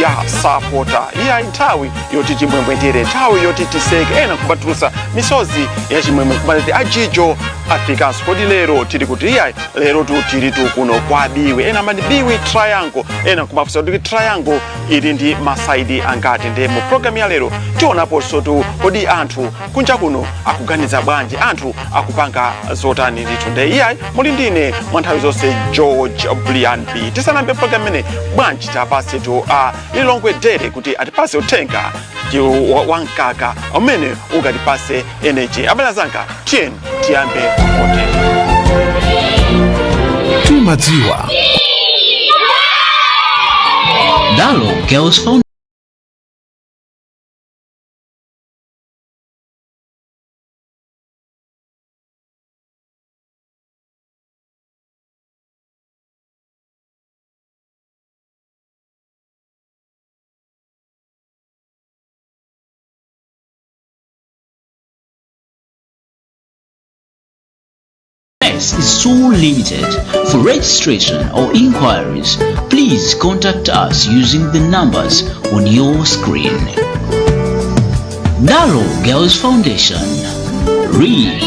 Ya Sapota. Iya, nthawi yoti chimwemwetere, nthawi yoti tiseke, ena kumatulusa misozi ya chimwemwe kumatati ajijo afikanso. Kodi lero tili kuti? Iyayi, lero tu tili tu kuno kwa Biwi, ena amati Biwi Triangle, ena kumafunsa kuti triangle ili ndi ma side angati? Ndiye mu programu ya lero tionaponso tu kodi anthu kunja kuno akuganiza bwanji, anthu akupanga zotani ndithu. Ndiye iyayi, muli ndine mwa nthawi zonse, George Brian B. Tisanambe programu imene, bwanji tapase tu a Lilongwe Dairy kuti atipase uthenga wa mkaka umene ungatipase energy. Abale zanga, tiyeni tiyambe kote. Timadziwa. Dalo Girls Foundation. Space is so limited. For registration or inquiries, please contact us using the numbers on your screen. Dalo Girls Foundation. Read,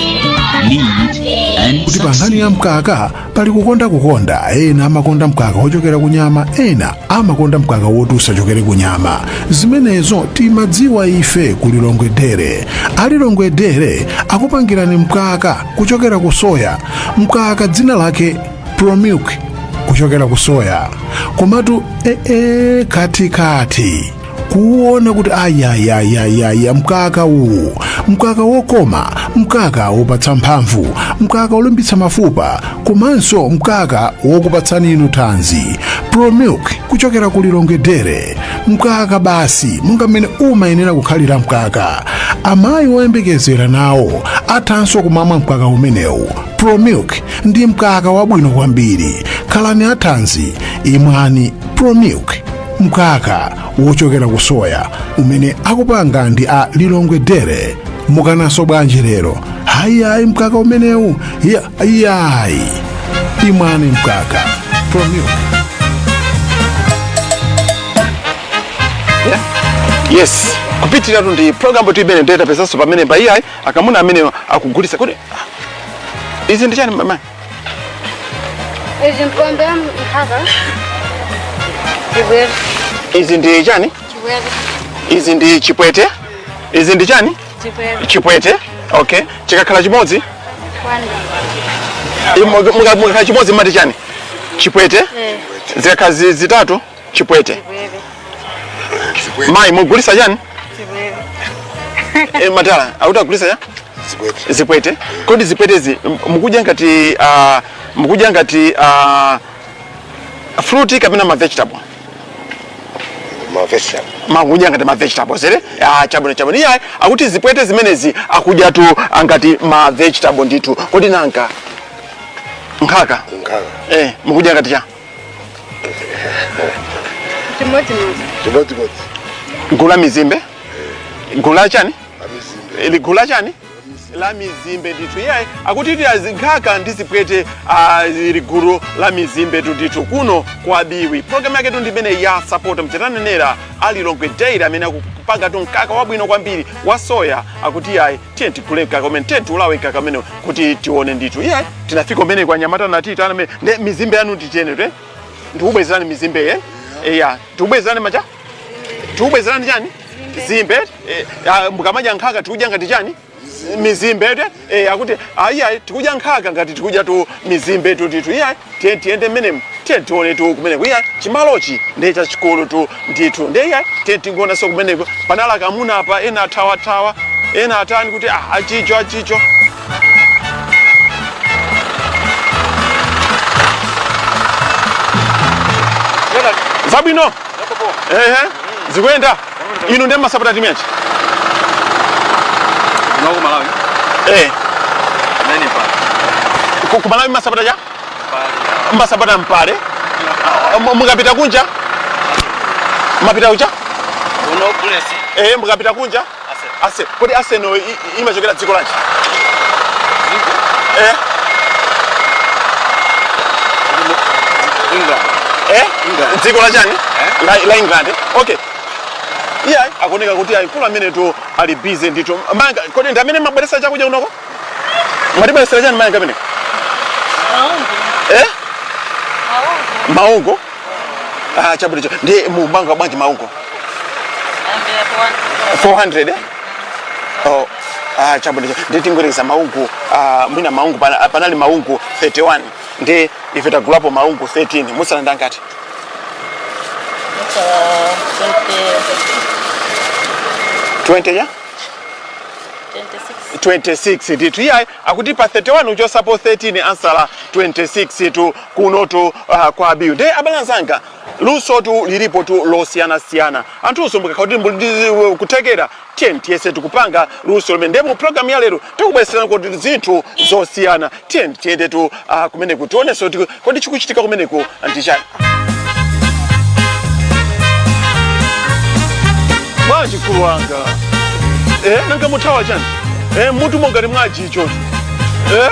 lead, and Kuti pa nkhani ya succeed. mkaka pali kukonda kukonda. Ena amakonda mkaka wochokera ku nyama, ena amakonda mkaka woti usachokere ku nyama. Zimenezo timadziwa ife ku Lilongwe Dairy. A Lilongwe Dairy akupangirani mkaka kuchokera ku soya, mkaka dzina lake Promilk kuchokera ku soya. Komatu ee, katikati kuona kuti ayayayayaya, mkaka uwu, mkaka wokoma, mkaka wopatsa mphamvu, mkaka wolimbitsa mafupa, komanso mkaka wokupatsani inu thanzi. Promilk kuchokera ku Lilongwe Dairy, mkaka basi monga mmene umayenera kukhalira mkaka. Amayi woyembekezera nawo athanso kumamwa mkaka umenewu. Promilk ndi mkaka wabwino kwambiri. Khalani athanzi, imwani Promilk, mkaka wochokera ku soya umene akupanga ndi a Lilongwe Dairy. Mukananso bwanji lero? Hayihayi, mkaka umenewu iyayi, imwani mkaka Promilk. Yes, kupitiratu ndi program tu imene ndetapezanso pamene pa. Iyayi, akamuna amene akugulitsa, kodi izi ndi chani, mama? Izi mpombe, nkhaka, chibwere. Izi ndi chani? Chibwere. Izi ndi chipwete. Izi ndi chani? Chibwere. Chipwete, okay. Chikakhala chimodzi? Kwani. Mukakhala chimodzi mati chani? Chipwete. Eh. Zikakhala zitatu, chipwete. Chibwere. Mayi, mugulisa chani? Chibwere. Matala akuti agulisa cha zipwete. Kodi zipwetezi mukudya ngati fruit kapena ma vegetable? Ma vegetable. Makudya ngati ma vegetables ere? Ah, chabwino, chabwino. Iyayi, akuti zipwete zimenezi akudya tu angati ma vegetable ndithu. Kodi nanka nkhaka? Nkhaka. Eh, mukudya ngati cha Chimodzimodzi. Chimodzimodzi. Gulu la mizimbe, gulu la chani? Amizimbe. Ili gulu la chani? La mizimbe ndithu. Iyayi, akuti ti nkhaka ndi zipwete ili gulu la mizimbe tu ndithu kuno kwa Biwi. Programu yake tu ndi imene ya Support. Mchetanenera a Lilongwe Dairy amene akupanga tu mkaka wabwino kwambiri wa soya, akuti iyayi, tiye tigule mkaka umene, tiye tiulawe mkaka umene kuti tione ndithu. Iyayi, tinafika umene kwa nyamata natita amene ndi mizimbe yanu titiyene tu, eh? Ndikubwezerani mizimbe ye, iya, tikubwezerani macha, tikubwezerani chani? Zimbe. Mukamadya nkhaka tikudya ngati chani? Mizimbe te. Akuti ayiayi, tikudya nkhaka ngati tikudya tu mizimbe tu ndithu. Iyayi, tiye tiyende mmenemu, tiye tione tu kumeneko. Iyayi, chimalochi ndiye chachikulu tu ndithu. Ndiye iyayi, tiye tingoonanso kumeneko. Panali akamuna apa, ena athawathawa, ena atani kuti ah, achicho achicho. Zabwino, ehe, zikuyenda. Inu ndiye masapota timu yanji? Kunoko Malawi. Eh. Nani pa? Ku Malawi masapota cha masapota mpale. Mukapita kunja mapita kucha? Kuno Bullets. Eh, mukapita kunja? Arsenal. Ase, kodi Arsenal imachokera dziko lanji? Eh. England. Eh? Dziko la chani? La England. Okay. Iye akuoneka kuti mkulu amene tu ali busy ndithu. Manga, kodi ndi amene mabweresa chakudya kunoko? Mwatibweresera chani manga amene? Eh? Maungo. Ah, chabwino. Ndi mumanga bwanji maungo? 400, eh? Oh, ah, chabwino. Ndi tingwereza maungu, ah, mwina maungu panali maungu 31, ndi ife tagulapo maungu 13, musala ndangati? 20 ya 26 ndithu. Iyayi, akuti pa 31 uchosapo 13, ansala 26 tu kunotu kwa Biwi. Ndi abale anzanga, luso tu lilipo tu losiyanasiyana. Anthunso mukakhala kuti muli kuthekera, tiye tiyese tikupanga luso limene. Ndiye mu program ya lero tikubweretserani kuti zinthu zosiyana. Tiye tiyende tu kumeneku, tionenso kuti kodi chikuchitika kumeneku ndi chani. Bwanji mkulu wanga? Eh, nanga muthawa chani? Eh, mutu mongati mwajicho, eh,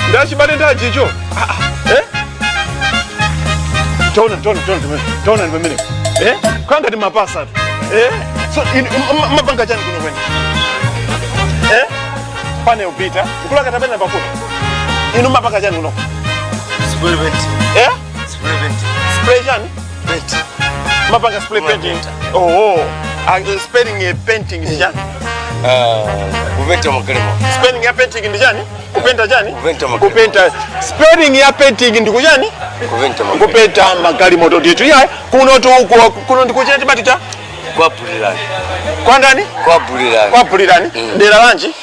ndachibale ndajicho. Ah, ah, eh, tona tona tona tona, ndi pamene, eh, kwanga ndi mapasa tu. Eh, so mapanga chani kuno kwene? Eh, panel beater. Mkulu akatapena pafupi, inu mapanga chani kuno? Spray paint. Eh? Spray paint. Spray chani? Paint. Mapanga spray painting. Oh, spelling ya painting ndi chani? Kupenta magalimoto. Spelling ya painting ndi chani? Kupenta chani? Kupenta magalimoto. Kupenta. Spelling ya painting ndi kuchani? Kupenta magalimoto. Kupenta magalimoto ndithu. Iyayi, kuno tu kuno ndikuchita timati cha Kwa Bulirani. Kwa ndani? Kwa Bulirani. Kwa Bulirani. Dera lanji?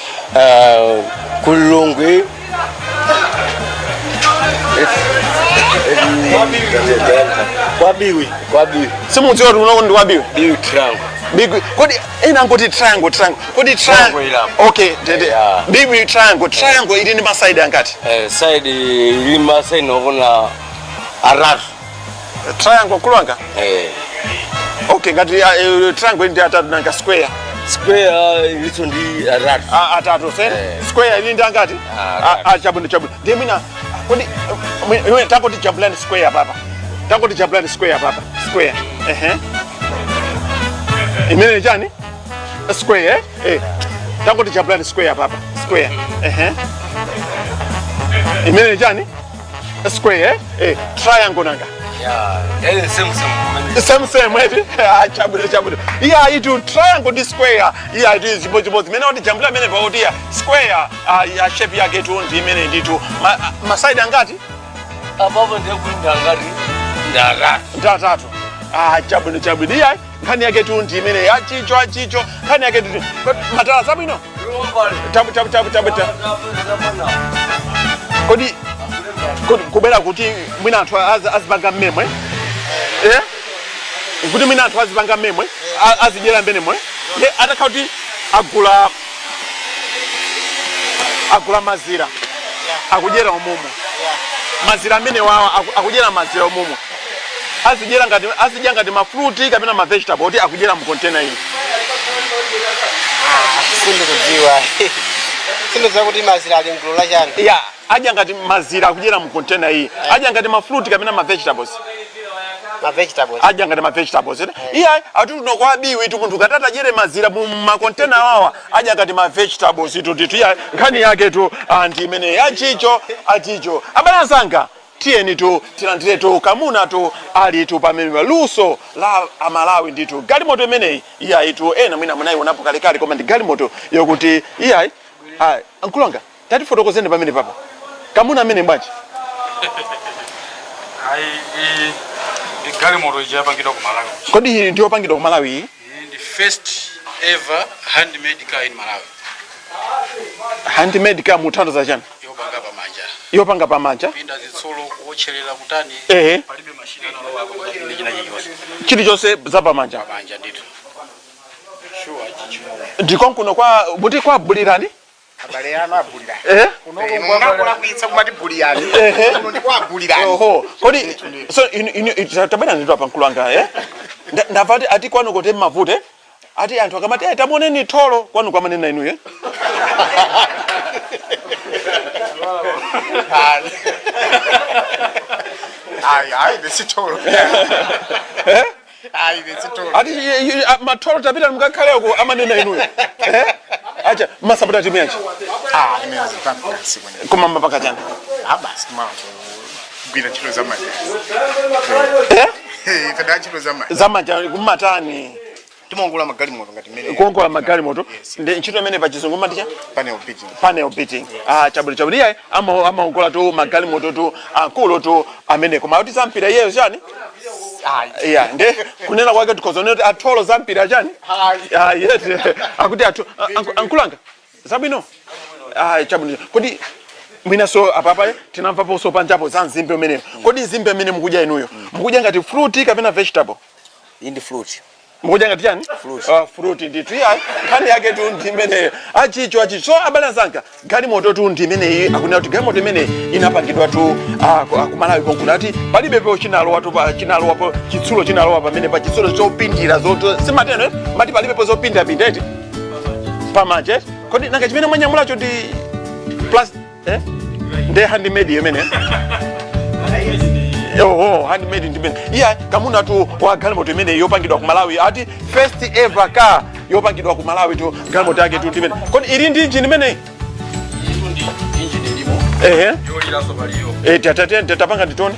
Ku Lilongwe. Kwa Biwi. Kwa Biwi. Simudziwa kuti kuno ndi kwa Biwi? Biwi Triangle. Big, kodi ena angoti triangle, triangle, kodi triangle Triangle ilapo. Okay, tete. Yeah. Big triangle, triangle ili ndi ma side angati? Eh, side ili ma side nokona atatu. Triangle, kulwanga? Eh. Okay, ngati triangle ndi atatu, nanga square? Square iliso ndi atatu. Ah, atatu se. Eh. Square ili ndi angati? Ah, Ah, chabwino, chabwino. Ndiye mwina kodi mwina tangoti jambulani square papa, tangoti jambulani square papa, square. Ehe, imene chani? Square, eh? Eh, tangoti jambulani square papa, square. Ehe, imene chani? Square, eh? Eh, triangle nanga? Yeah, yani same same. Same same eti. Ah, chabwino, chabwino. Iya, itu triangle ndi square, iya, itu chimodzimodzi imene kuti jambula imene pakuti iya square, ah, ya shape yake tu ndi imene nditu ma side angati? Apapo ndiye kuti ndangati ndatatu. Ndi atatu. Ah, chabwino, chabwino. Iya, nkhani yake tu ndi imene achicho achicho. Nkhani yake tu matala zabwino. Tabu tabu tabu tabu tabu. Kodi kubera kuti mwina anthu azipanga mmemwe, eh, kuti mwina anthu azipanga mmemwe, azidyera mmenemwe, ye atakhala kuti agula mazira, akudyera umumu mazira amene wawa, akudyera mazira umumu, azidyera ngati azidya ngati ma fruit kapena ma vegetable kuti akudyera mu container iyi? Sindikudziwa, sindidziwa kuti mazira ali mgulu la chani. Ya, adya ngati mazira akudyera mu container iyi, adya ngati ma fruit kapena ma vegetables? Ma vegetables. Adya ngati ma vegetables, eh? Iya, ati tuno kwa Biwi tu munthu katata adyere mazira mu ma container wawa, adya ngati ma vegetables itu nditu. Iya, nkhani yake tu, ah, ndi imene achicho achicho. Abale anzanga, tiyeni tu tilandire tu kamuna tu ali tu pamene luso la Amalawi ndithu. Galimoto imeneyi, iya, itu ena mwina munayionapo kalekale, koma ndi galimoto yokuti iyayi. Ah, ankulanga, tatifotokozeni pamene papa kamuna amene bwanji? Ayi, iyi ndi galimoto ija yapangidwa ku Malawi. Kodi iyi ndiyopangidwa ku Malawi iyi? Iyi ndi first ever handmade car in Malawi. Handmade car muthandiza chani? Yopanga pamanja. Yopanga pamanja. Pinda zitsulo, kuwotcherera, kutani. Palibe mashina analowa apo ndi china chilichonse. Chilichonse zapamanja. Pamanja ndithu, sure, chicho. Ndikonkuno kwa muti kwa Bulirani. Abale anu abulirani. Eh. Munakulakwitsa kumati Bulirani. Kuno ndi kwa Bulirani. Oho, kodi so inu tabwera ndithu apa, mkulu wanga, eh. Ndamva ati kwanu kote mmavute, ati anthu akamati, eh, tamuoneni tholo kwanu, kwamanena inu, eh? Ayi, ayi, ndisitholo. Ayi, ndisitholo. Ati matholo tapita mukakhaleko amanena inuyo. Eh? Acha masapota timu yanji? Ah, ine azipanga sikwene. Koma mapaka chani? Ah, basi kugwira ntchito zamanja. Eh? Ife da ntchito zamanja. Zamanja kumatani? Timaongola magalimoto ngati mmene. Kuongola magalimoto. Ndi ntchito imene pachizungu maticha? Panel beating. Panel beating. Ah, chabwino chabwino. Iye amaongola tu magalimoto tu akulu tu amene koma kuti zampira iyeyo chani? Iya, nde kunena kwake tikhozone kuti atholo zampira chani? Ah, yete. Akuti athu ankulanga. Zabwino. Ah, chabwino. Kodi mwinaso apapa tinamvaponso panjapo za nzimbe umeneyo. Kodi nzimbe imene mukudya inuyo? Mukudya ngati fruit kapena vegetable? Iyi ndi fruit. Mukudya ngati chani? Fruit. Fruit ndithu. Iya, nkhani yake tu ndi imeneyo. Achicho achicho. So abale anzanga, galimoto tu ndi imeneyi akunena kuti galimoto imeneyi inapangidwa tu ku Malawi konkuno ati palibepo chinalowa tu chinalowapo chitsulo chinalowa pamene pa chitsulo chopindira zoto simateno eh? Mati palibepo zopindapinda eti pamanje eh? Kodi nanga chimene mwanyamulacho ndi plus eh? Ndi handmade imene oho handmade ndi imene iya kamuna tu wa galimoto imene yopangidwa ku Malawi ati first ever car yopangidwa ku Malawi tu galimoto yake tu ndimene. Kodi ili ndi engine imeneyi? Engine ilimo. Ehe. Yoliranso paliyo. Eh, tatate tapanga nditone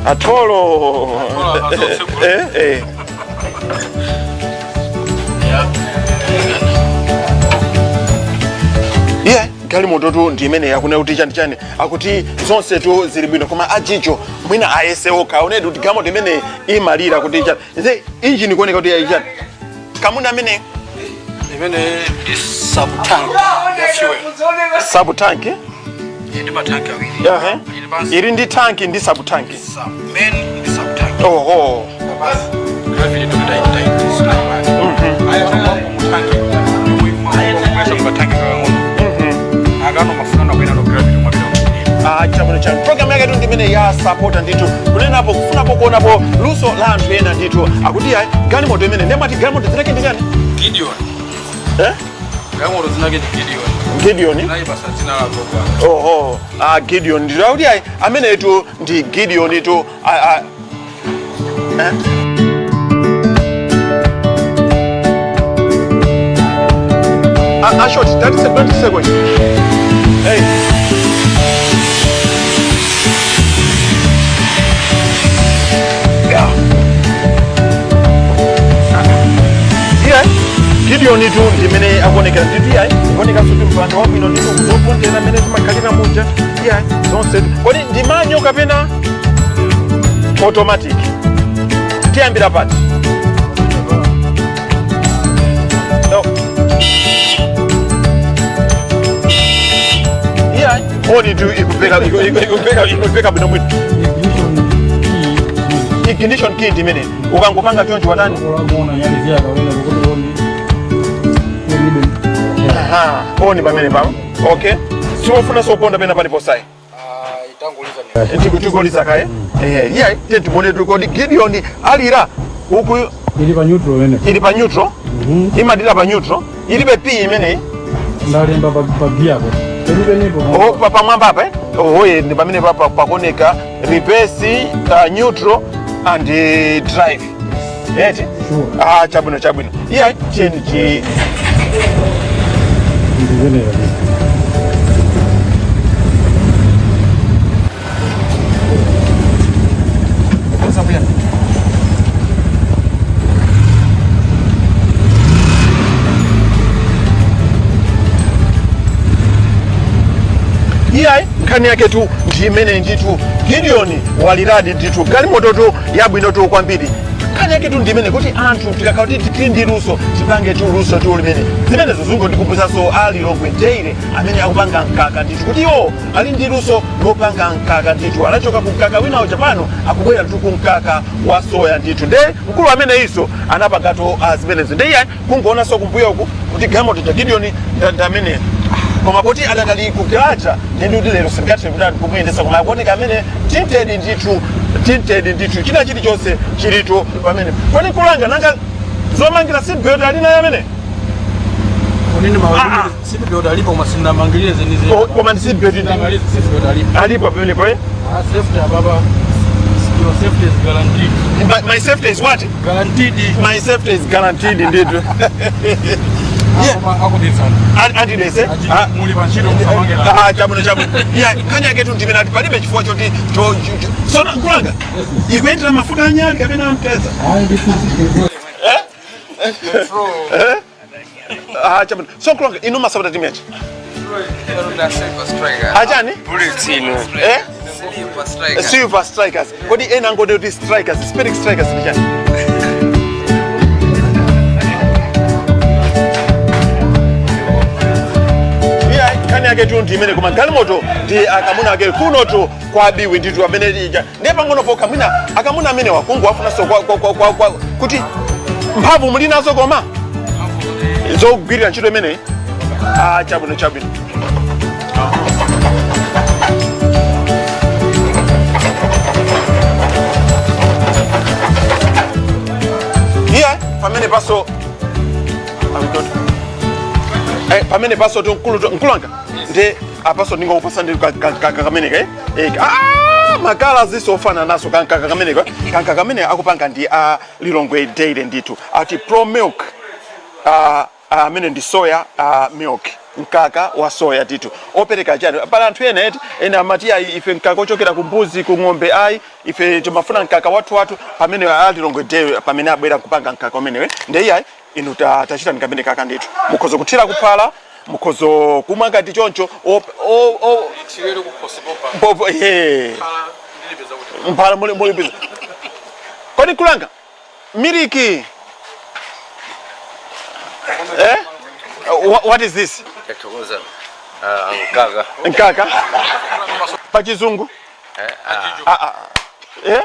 atolo. Eh eh. Iye galimoto tu ndi imene yakunena kuti chani chani akuti zonse tu zili bwino koma achicho mwina ayese okha aonedi kuti galimoto imene imalira kuti chani nze engine kuoneka kuti yayi chani kamuna amene imene ndi sub tank ya fuel. Sub tank? Iyi ndi matanki awiri. Ehe. Ili ndi tank ndi sub tank. Sub main ndi sub tank. Oho. Basi gravity tokita itaita sinayimani. Aya tomango mu tanki yomwe mu tanki kakang'ono. Akano mafunano akuyenda no gravity mwapita. Ah, chabwino chabwino. Program yake tu ndimene ya supporter ndithu kunenapo kufunapo kuonapo luso la anthu ena ndithu akuti ayi galimoto imene ndemati galimoto zinake ndi chani? Gideon. Eh? Galimoto zinake ndi Gideon. Gideon? Nayi basa dzina la gogo. Oho, ah, Gideon ndithu akuti ayi amenetu ndi Gideon tu eh? Short, 30 seconds. Hey. Yeah. Yeah. Gideon tu ndimene akuonekera ndithu iyayi kuonekanso kuti mpando wabwino ndithu kuzopondera mmene timakhalira muja iyayi zonse. Kodi ndi manual kapena automatic? Tiyambira pati? No. Iyayi honi tu ikupeka bwino bwino. Ignition key ndimene ukangopanga choncho watani? Aha, oni pamene pamo. Okay. Siwofuna soponda pena palipo sai. Tikuliza kaye. Eh, yeah, tiye timuone tu kodi Gideon alira uku ili pa neutral wene. Ili pa neutral? Imadira pa neutral. Ilibe P imeneyi. Ndalemba pa gear po. Penipo. Oh, pamwamba apa eh? Oh, ye ndi pamene pa pakoneka reverse, neutral and drive. Eti? Sure. Ah, chabwino chabwino. Yeah, cheni chi Ndizenera. Iyayi nkhani yake tu ndi imene ndithu Gideon waliradi ndithu galimoto tu yabwino tu kwambiri. Nkhani yake tu ndi imene kuti anthu tikakhala kuti tili ndi luso tipange tu luso tu limene zimenezo zingondikumbutsanso ali Lilongwe Dairy amene akupanga mkaka ndithu kuti iwo ali ndi luso lopanga mkaka ndithu anachoka ku mkaka wina uja pano akubwera tu ku mkaka wa soya ndithu nde mkulu amene iso anapangatu zimenezo nde iyayi kungoonanso kumbuyoku kuti galimoto ja Gideon ndi amene koma poti adakali kugaja ndi kuti lero singathe kuti kumuyendesa koma akuoneka amene tinted ndithu tinted ndithu china chilichonse chilitu pamene kodi kulanga nanga zomangira seatbelt ali naye amene Unene ma seatbelt alipo koma sindamangirire zenizi. Oh, koma ndi seatbelt Sindamalize seatbelt alipo. Alipo pamene po eh? Ah, safety ababa. Your safety is guaranteed. My safety is what? Guaranteed. My safety is guaranteed ndithu. Yeah. Akudetsana. Andidese. Muli pa ntchito musamangela. Ah, chabwino chabwino. Yeah, nkhani yake tu ndimene ati palibe chifukwa choti sona nkulanga. Ikuyendera mafuta anyali kapena amteza. Eh? Eh? Ah, chabwino. So nkulanga inu masapota timu yachi. Achani? Bullets ino. Eh? Silver Strikers. Kodi ena angode kuti Strikers, Spirit Strikers ndi chani? Iya, nkhani yake tu ndi imene koma galimoto ndi akamuna ake kunotu kwa Biwi nditu amene ija ndiye pang'ono pokha mwina akamuna amene wakungu afunanso kwa kuti mphamvu muli nazo koma zogwirira ntchito imeneyi. Ah, chabwino chabwino. Iya, pamene paso amtoto pamene paso tu mkulu tu mkulanga ndi apaso ndingokupasa ndi kameneka eh ah makala zisofana naso kankaka kameneka kankaka kamene akupanga ndi a Lilongwe Dairy ndithu ati Pro Milk amene ndi soya milk mkaka wa soya ndithu opereka chani pala anthu ena eti ena amati ayi ife mkaka ochokera ku mbuzi ku ng'ombe ayi ife timafuna mkaka wathu wathu pamene a Lilongwe Dairy pamene abwera kupanga mkaka umenewe ndi iyayi inu tachita ndikamene kaka ndithu mukhoza kuthira kuphala mukhoza kumwa ngati choncho popo ye mphala muli muli biza kodi kulanga miliki eh what is this? Tathokoza. Ah, mkaka. Mkaka pachizungu ah, ah. Eh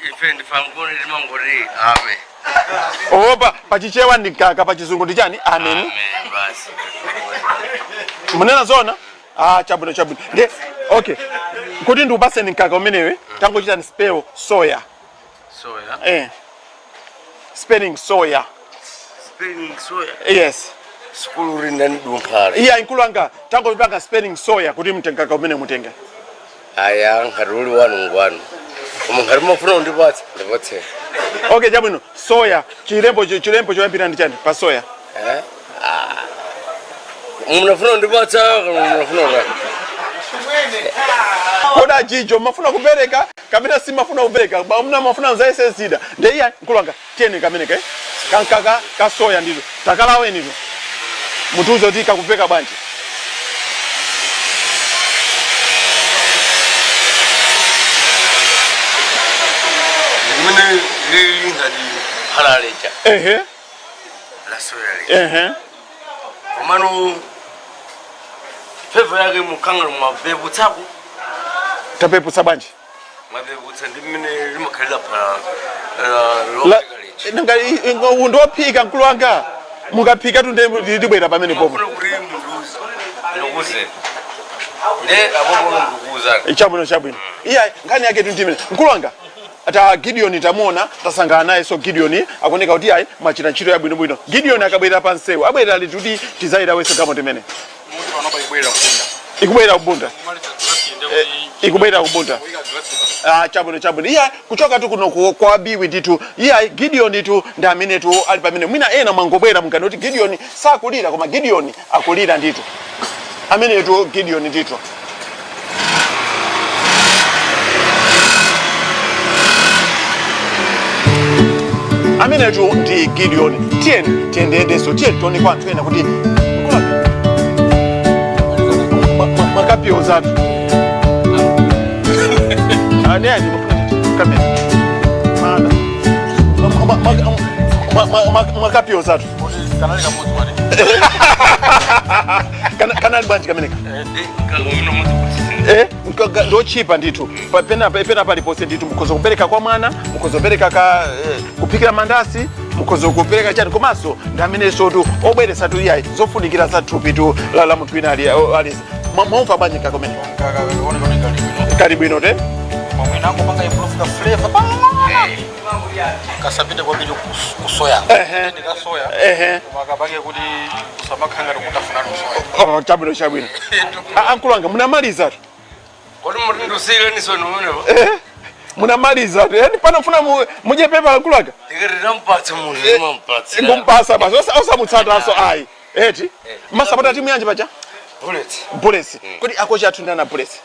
Ife ndifangoni limangori ame. opa pachichewa ndi mkaka pachizungu ndi chani amen. Amen basi. Munena zona ah chabwino chabwino ndi okay kuti ndiupaseni mkaka umenewe tangochita ni spell soya. Soya. Eh spelling soya. Spelling soya. Yes. Sukulu rindani dumphara. Iya inkulu anga tangopanga spelling soya kuti mtengaka umene mutenge. Aya ngati uli wanu ngwanu. Koma ngati mafuna undipatse ndipatse. Okay chabwino soya chilembo chilembo choyambira ndi chani pa soya. Eh? Ah. Munafuna undipatsa kana munafuna undipatsa. Koda jijo mafuna kupereka kapena si mafuna kupereka ba mna mafuna nzaise zida ndi iya nkulu anga tiyeni kamene ke kankaka ka soya ndito takalawe ndito mutuzo kuti kakupeka bwanji. Limene lili ngati phala lija. Ehe. La soya lija. Ehe. Komano flavor yake mukangalo mwapeputsako. Tapeputsa bwanji. Mwapeputsa ndi mmene limakhalira phala lopeka lija. Nanga ndophika mkulu wanga mukaphika tu ndibwera pamene popo. Mafuna kuti munduze. Ndikuze. Nde apopo ndikukuuzani. Chabwino chabwino. Iya nkhani yake tu ndimene mkulu wanga ata Gideon tamuona tasangana naye so Gideon akuoneka kuti ayi mwachita ntchito yabwinobwino. Gideon akabwera pa nsewu abwera liti kuti tizayira weso gamo timene. Ikubwera kubunda. Ikubwera kubunda. Ah chabwino chabwino. Iya kuchoka tu kuno kwa Biwi ndithu. Iya Gideon ndithu ndi amene tu ali pamene mwina ena mwangobwera mukani kuti Gideon sakulira koma Gideon akulira ndithu. Amene tu Gideon ndithu. Amene tu ndi Gideon. Tiyeni tiyendeyendenso tiyeni tione kwa anthu ena kuti mwakapiyozatu. Ani kamera. Mada. Mwakapiyozatu. Kanali bwanji kameneka. Eh, ndochipa ndithu pena paliponse ndithu mukhoza kupereka kwa mwana mukhoza kupereka ka kuphikira mandasi mukhoza kupereka chani komanso ndi amenenso tu obweretsa tu iyayi zofunikira za thupi tu la munthu wina ali ali mwamva bwanji mkaka umene kali bwino te Mwina angopanga improve ka flavor pang'ono. Kasapite kwambiri kusoya. Ehe. Ndikasoya. Ehe. Koma kapange kuti usamakhala ngati kutafuna soya. Oh, chabwino chabwino. Ankulu anga munamaliza tu. Kodi mutindusire niso numenepo. Eh? Munamaliza yani panofuna mudye pepa kulaka. Tikati tampatsa munthu, timampatsa. Ngumpasa basi, osamutsataso ayi, eti? Masapota timu yanji pacha? Bullets. Bullets. Kodi akochi athu ndana Bullets?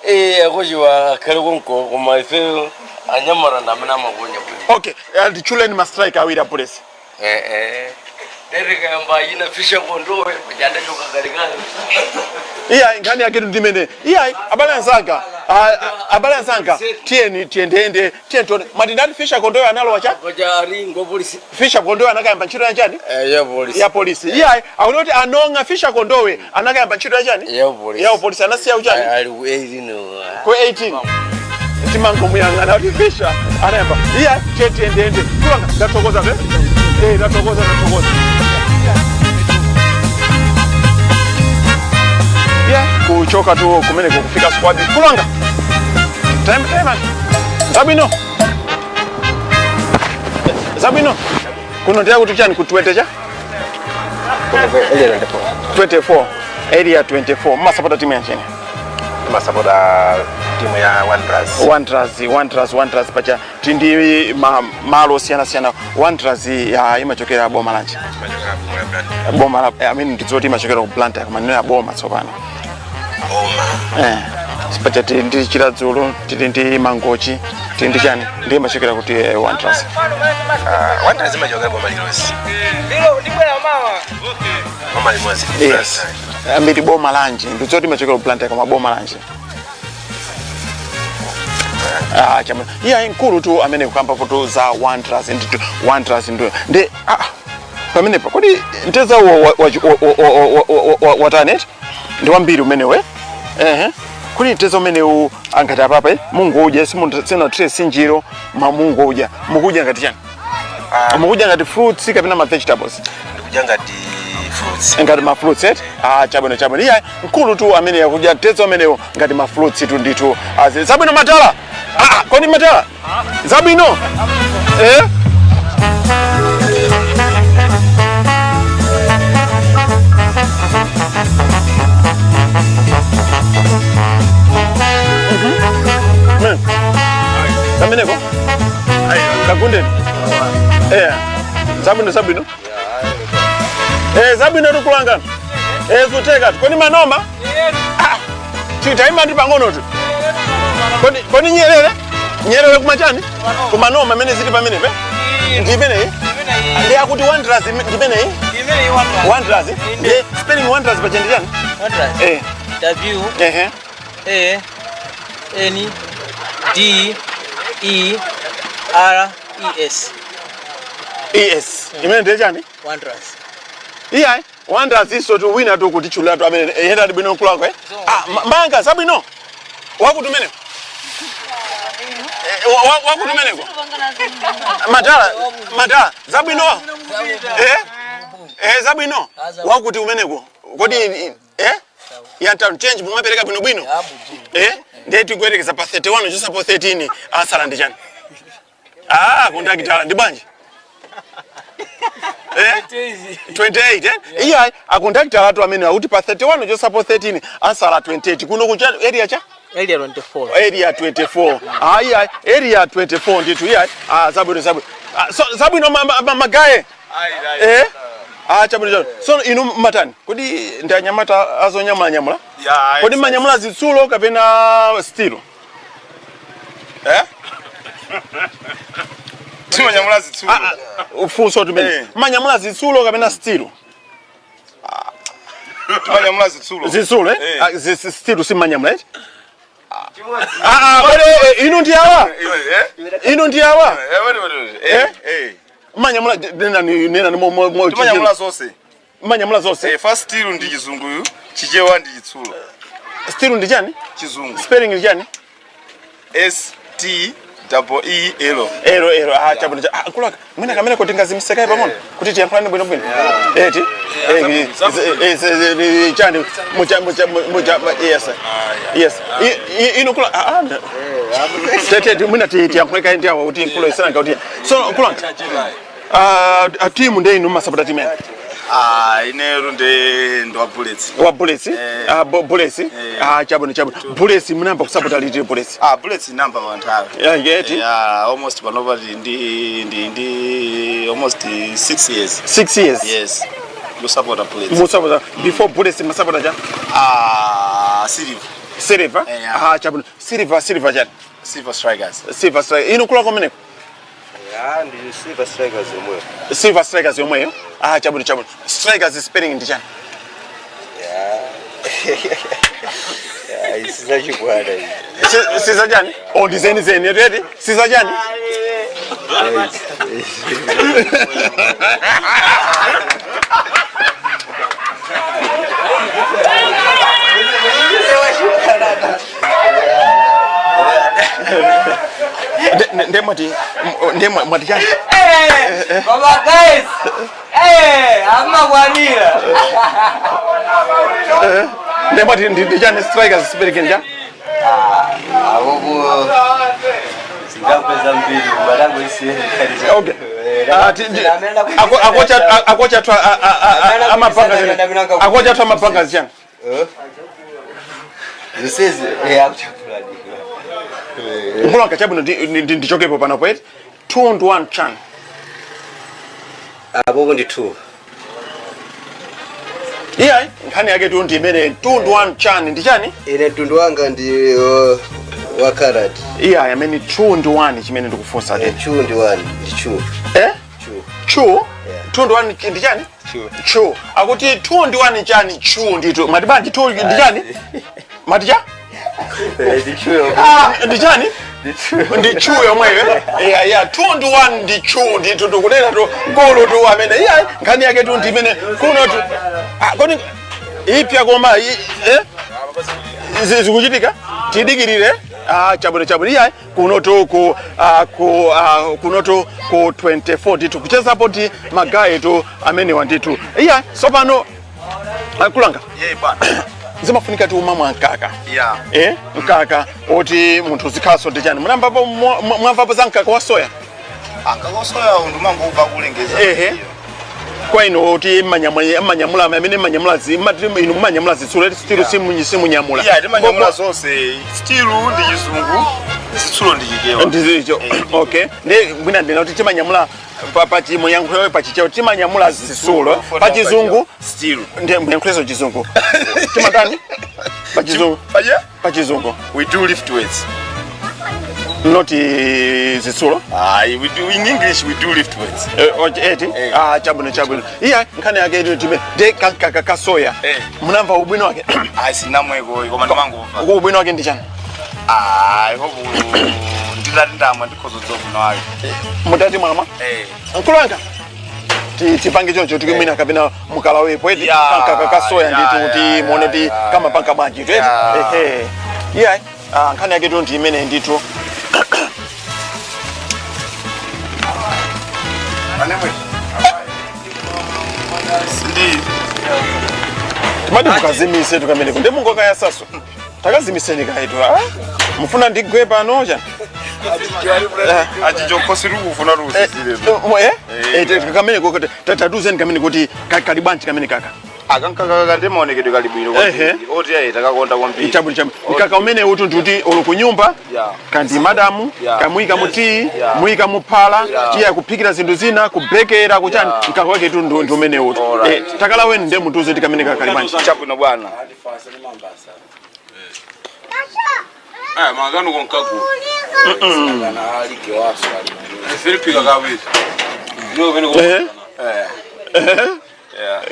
Eh, akochiwa akhale konko, koma ife anyamara ndamene amakonya bwino. Okay, ndichuleni ma striker awiri a Bullets. Eh eh. Derikayamba ina fisha kondowe kujandachoka kalikali. Iyayi, nkhani yake ndimene iyayi. Abale anzanga, abale anzanga, tiyeni tiyendeyende, tiyeni tione. Mati ndani? Fisha Kondoyo analowa cha Koja ari ngo polisi. Fisha Kondoyo anakayamba ntchito ya chani? Eh, ya polisi. Ya polisi. Iyayi, akuti kuti anonga Fisha Kondowe anakayamba ntchito ya chani? Ya polisi. Ya polisi. Anasiya uchani? Ali ku 18. Ku 18 timangomuyang'ana kuti Fisha anayamba. Iya, tiye tiyendeyende. Kulanga, ndathokoza be. Eh, ndathokoza, ndathokoza. Ya kuchoka tu kumeneko kufika squad kulanga. Time time zabwino, zabwino. Kuno ndiya kuti chani? Ku 20 cha 24, area 24. Masapota timu yanchene? Masapota timu ya Wanderers. Wanderers, Wanderers, Wanderers. Pacha tindi malo osiyanasiyana. Wanderers ya imachokera boma lanji? Boma la, I mean, ndidzoti imachokera ku Blantyre, koma nino ya boma tsopano. Boma. Eh, pacha tili ndi Chiradzulo, tili ndi Mangochi, tili ndi chani, ndi imachokera kuti Wanderers? Wanderers imachokera boma limodzi. Boma limodzi. Yes, ambiri boma lanji? Ndidzoti imachokera ku Blantyre, koma boma lanji? Ah, chama iya nkulu tu amene kukamba foto za Wanderers nditu. Wanderers ndio ndi pamenepa. Kodi mteza uwo watanet ndi wambiri umenewe? Ehe, kodi mteza umenewu angati apapa, eh? Mungu udya simunatire sinjiro ma mungu udya, mukudya ngati chani? Mukudya ngati fruits kapena ma vegetables? Ndikudya ngati fruits. Ngati ma fruits, eh? Ah, chabwino, chabwino. Iya, mkulu tu amene yakudya mteza umenewo ngati ma fruits tu ndithu. Azi zabwino matala. Ah, kodi matala zabwino, eh? Mm. Kameneko kagundeni. Eh, zabwino, zabwino. Eh, zabwino tikulangana. Eh, zuteka. Kodi manoma? Ah, chitaima ndi pang'ono tu. Kodi nyerere? Nyerere kumachani? Kumanoma amene zili pamenepe? Ndi imeneyi? Ndi akuti Wanderers ndi imeneyi? Wanderers. Ndi spelling Wanderers pacha ndi chani? Eh. W Ehe. A N D E R E S. Es. Imene ndiye chani? Wanderers. Iyayi, Wanderers iso tu wina tu kuti chulatu amene yenda ndi bwino kulako, eh? Ah, manga zabwino. Wakuti umeneko? Eh, wakuti umeneko? Matala, matala, zabwino. Eh? Eh, zabwino. Wakuti umeneko? Kodi eh? Ya town change mumapereka bwino bwino. Eh? Ndiye tikuyerekeza pa 31 chosapo 13 asala ndi chani? Ah, kondakitala ndi bwanji? Eh? 28, eh? Iya, akondakitala atu amene akuti pa 31 chosapo 13 asala 28. Kuno kucha area cha? Area 24. Area 24. Ah, iya, area 24 ndithu. Iya, ah, zabwino, zabwino. Ah, so zabwino magaye. Eh? Ah, chabwino, chabwino. So inu matani? Kodi ndi anyamata azonyamula nyamula? Ya. Kodi manyamula zitsulo kapena steel? Eh? Timanyamula zitsulo. Ah, ah, ufunso tumene. Eh. Manyamula zitsulo kapena steel? Timanyamula zitsulo. Zitsulo, eh? Eh. Ah, steel simanyamula, eh? Ah, ah, kodi inu ndi awa? Eh? Inu ndi awa? Eh, wait, wait, wait. Eh? Eh. Eh. Manyamula nena ni nena ni mo mo mo. Timanyamula zonse. Manyamula zonse. Eh, first steel ndi chizunguyu, Chichewa ndi chitsulo. Steel ndi chani? Chizungu. Spelling ndi chani? S T double E L. Ero ero. Ah, chabwino. Ah, kulaka mwina kamene kuti ngazimsekayi pang'ono kuti tiyankhulane bwino bwino, eti? Eh, eh, chani mucha mucha mucha. Yes, ino kula. Ah, ah, tete mwina tiyankhule kayi ndi awa kuti nkulo isananga kuti. So kulaka, ah, timu ndi inu masapota timu yani? Ah, ineyo ndi wa Bullets. Wa Bullets? Ah, Bullets. Ah, chabwino, chabwino. Bullets munayamba kusapota liti Bullets? Ah, Bullets namba panthawi. Yeah, yeti. Yeah, almost panopa ndi almost 6 years. 6 years? Yes. Kusapota Bullets. Musapota before Bullets masapota cha? Ah, Silver. Silver? Yeah. Ah, chabwino. Silver, Silver chani? Silver Strikers. Silver Strikers. Inu kula kumeneko? Ya, ndi Silver Strikers yomweyo. Silver Strikers yomweyo? Ah, chabwino, chabwino. Strikers spelling ndi chani? Ya, isizachibwana izi. Siza chani? Oh, ndi zeni zeni, eti? Siza chani? Nde mwati, nde mwati chani? Baba guys, amakwanira. Nde mwati ndi chani Strikers spelling ndi chani? Apopo singapeza mbiri malango isiyeni. Okay. Ah, akocha twa amapanga akocha twa amapanga chani? Zisezi akuchapulani. Mkulanga, chabwino, ndichokepo panopo eti 2 ndi 1 chani? Apopo ndi 2. Iyayi, nkhani yake tu ndi imene 2 ndi 1 chani, ndi chani? Ine mtundu wanga ndi wa karate. Iyayi, amene 2 ndi 1 chimene ndikufunsa te. 2 ndi 1 ndi 2. Eh? 2. 2? 2 ndi 1 ndi chani? 2. Akuti 2 ndi 1 chani? 2 ndi 2. Mati bwanji 2 ndi chani? Mati cha? Ndi 2. Ah, ndi chani? Ndi 2 yomweyo. Yeah, yeah, 2 ndi 1 ndi 2 ndi 2 ndikunena tu golo tu amene. Iyayi, nkhani yake tu ndi imene kuno tu. Ah, kodi ipya koma eh? Zikuchitika tidikirire. Ah, chabwino, chabwino. Iyayi, kunotu ku ku kunotu ku 24 ndithu kuchezapo ndi magayi tu amenewa ndithu. Iyayi, sopano kulanga Yeah, bwana. zimafunika ti umamwa mkaka. Yeah. Eh, mkaka oti munthu uzikhalanso ndi chani? Munamvapo mwamvapo za mkaka wa soya? Angakosoya ndimangomva kulengeza. Ehe, kwa ino oti mmanyamula amene mmanyamula inu mmanyamula zitsulo steel simunyamula? Yeah, timanyamula zonse. Steel ndi Chizungu, zitsulo ndi Chichewa. Ndizicho, okay. Ndi mwina ndina kuti timanyamula pachimuyankhulo pachichewa timanyamula zitsulo, pachizungu Steel. Ndi muyankhuleso Chizungu, timatani pachizungu? Paja? Pachizungu. We do lift weights. Not zitsulo? Ayi, we do in English, we do lift weights. Eti. Ah, chabwino, chabwino. Iya, nkhani yake iti time de kankaka kasoya munamva ubwino wake? Ayi, sinamweko koma ndimangomva. Ubwino wake ndi chani? Ayi, hope nditati ndamwa ndikhoza bwino wake. Mutati mwamwa? Eh. Nkulanga, tipange choncho tikumina kapena mukalawepo eti Yeah, kankaka kasoya yeah, ndithu kuti yeah, muone kuti kamapanga bwanji tu eti. Yeah. Ehe, iya, ah, nkhani yake tu ndi imene ndithu. Anemwe. Ndi Timati mukazimise tukameneko ndi mungokayasaso takazimiseni kayitu. Ah, mufuna ndigwe pano chani? Achichokosiri kufuna rusisire. Kamene koko tatuzeni kamene kuti kali bwanji kamene kaka? Akankakaka ndi maonekedwe kali bwino Ehe. kwambiri. Oti ayi, takakonda kwambiri. Chabwino, chabwino. Mkaka umene utu ndikuti uli kunyumba Yeah. kandi madamu Yeah. kamuyika mu tii, Yeah. muyika mu phala, Yeah. tiya kuphikira zinthu zina, kubekera, kuchani. Yeah. Mkaka wake tu ndi umene utu. Alright. Eh, takalaweni ndiye mutuze ti kamene kaka kali bwanji. Chabwino bwana. Aya, mangano konkagu. Filipika kabisa. Eh?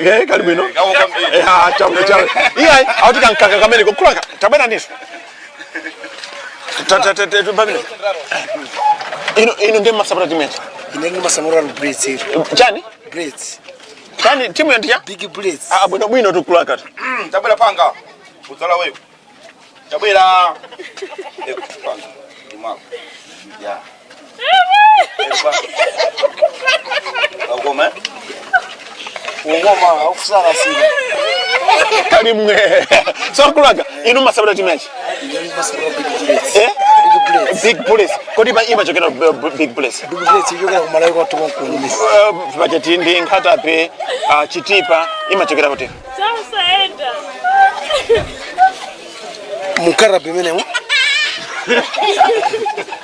Eh, kali bwino. Kawo kwambiri. Eh, ah, chabwino, chabwino. Iyayi, auti kankaka kamene kukulaka tabwera ndiso. Pamene ino ino ndiye masapota timu yachi? Ine ndimasamura Bullets. Chani? Bullets. Chani timu ya ndicha? Big Bullets. Ah, bwino bwino, tukulaka. Tabwera panga. Udzala wewe. Tabwera. Eh, panga. Ndimwako. Yeah. Akoma. Ungoma aufusana sina. Kali mwe. So kulaka ino masapota timu yachi? Ine ndimasamura Big Bullets. Eh? Big Bullets. Big Bullets. Kodi imachokera Big Bullets? Big Bullets ichokera ku Malawi kwathu konkuno. Pachati ndi Nkhata Bay, Chitipa imachokera kuti? Mu Nkhata Bay menemo.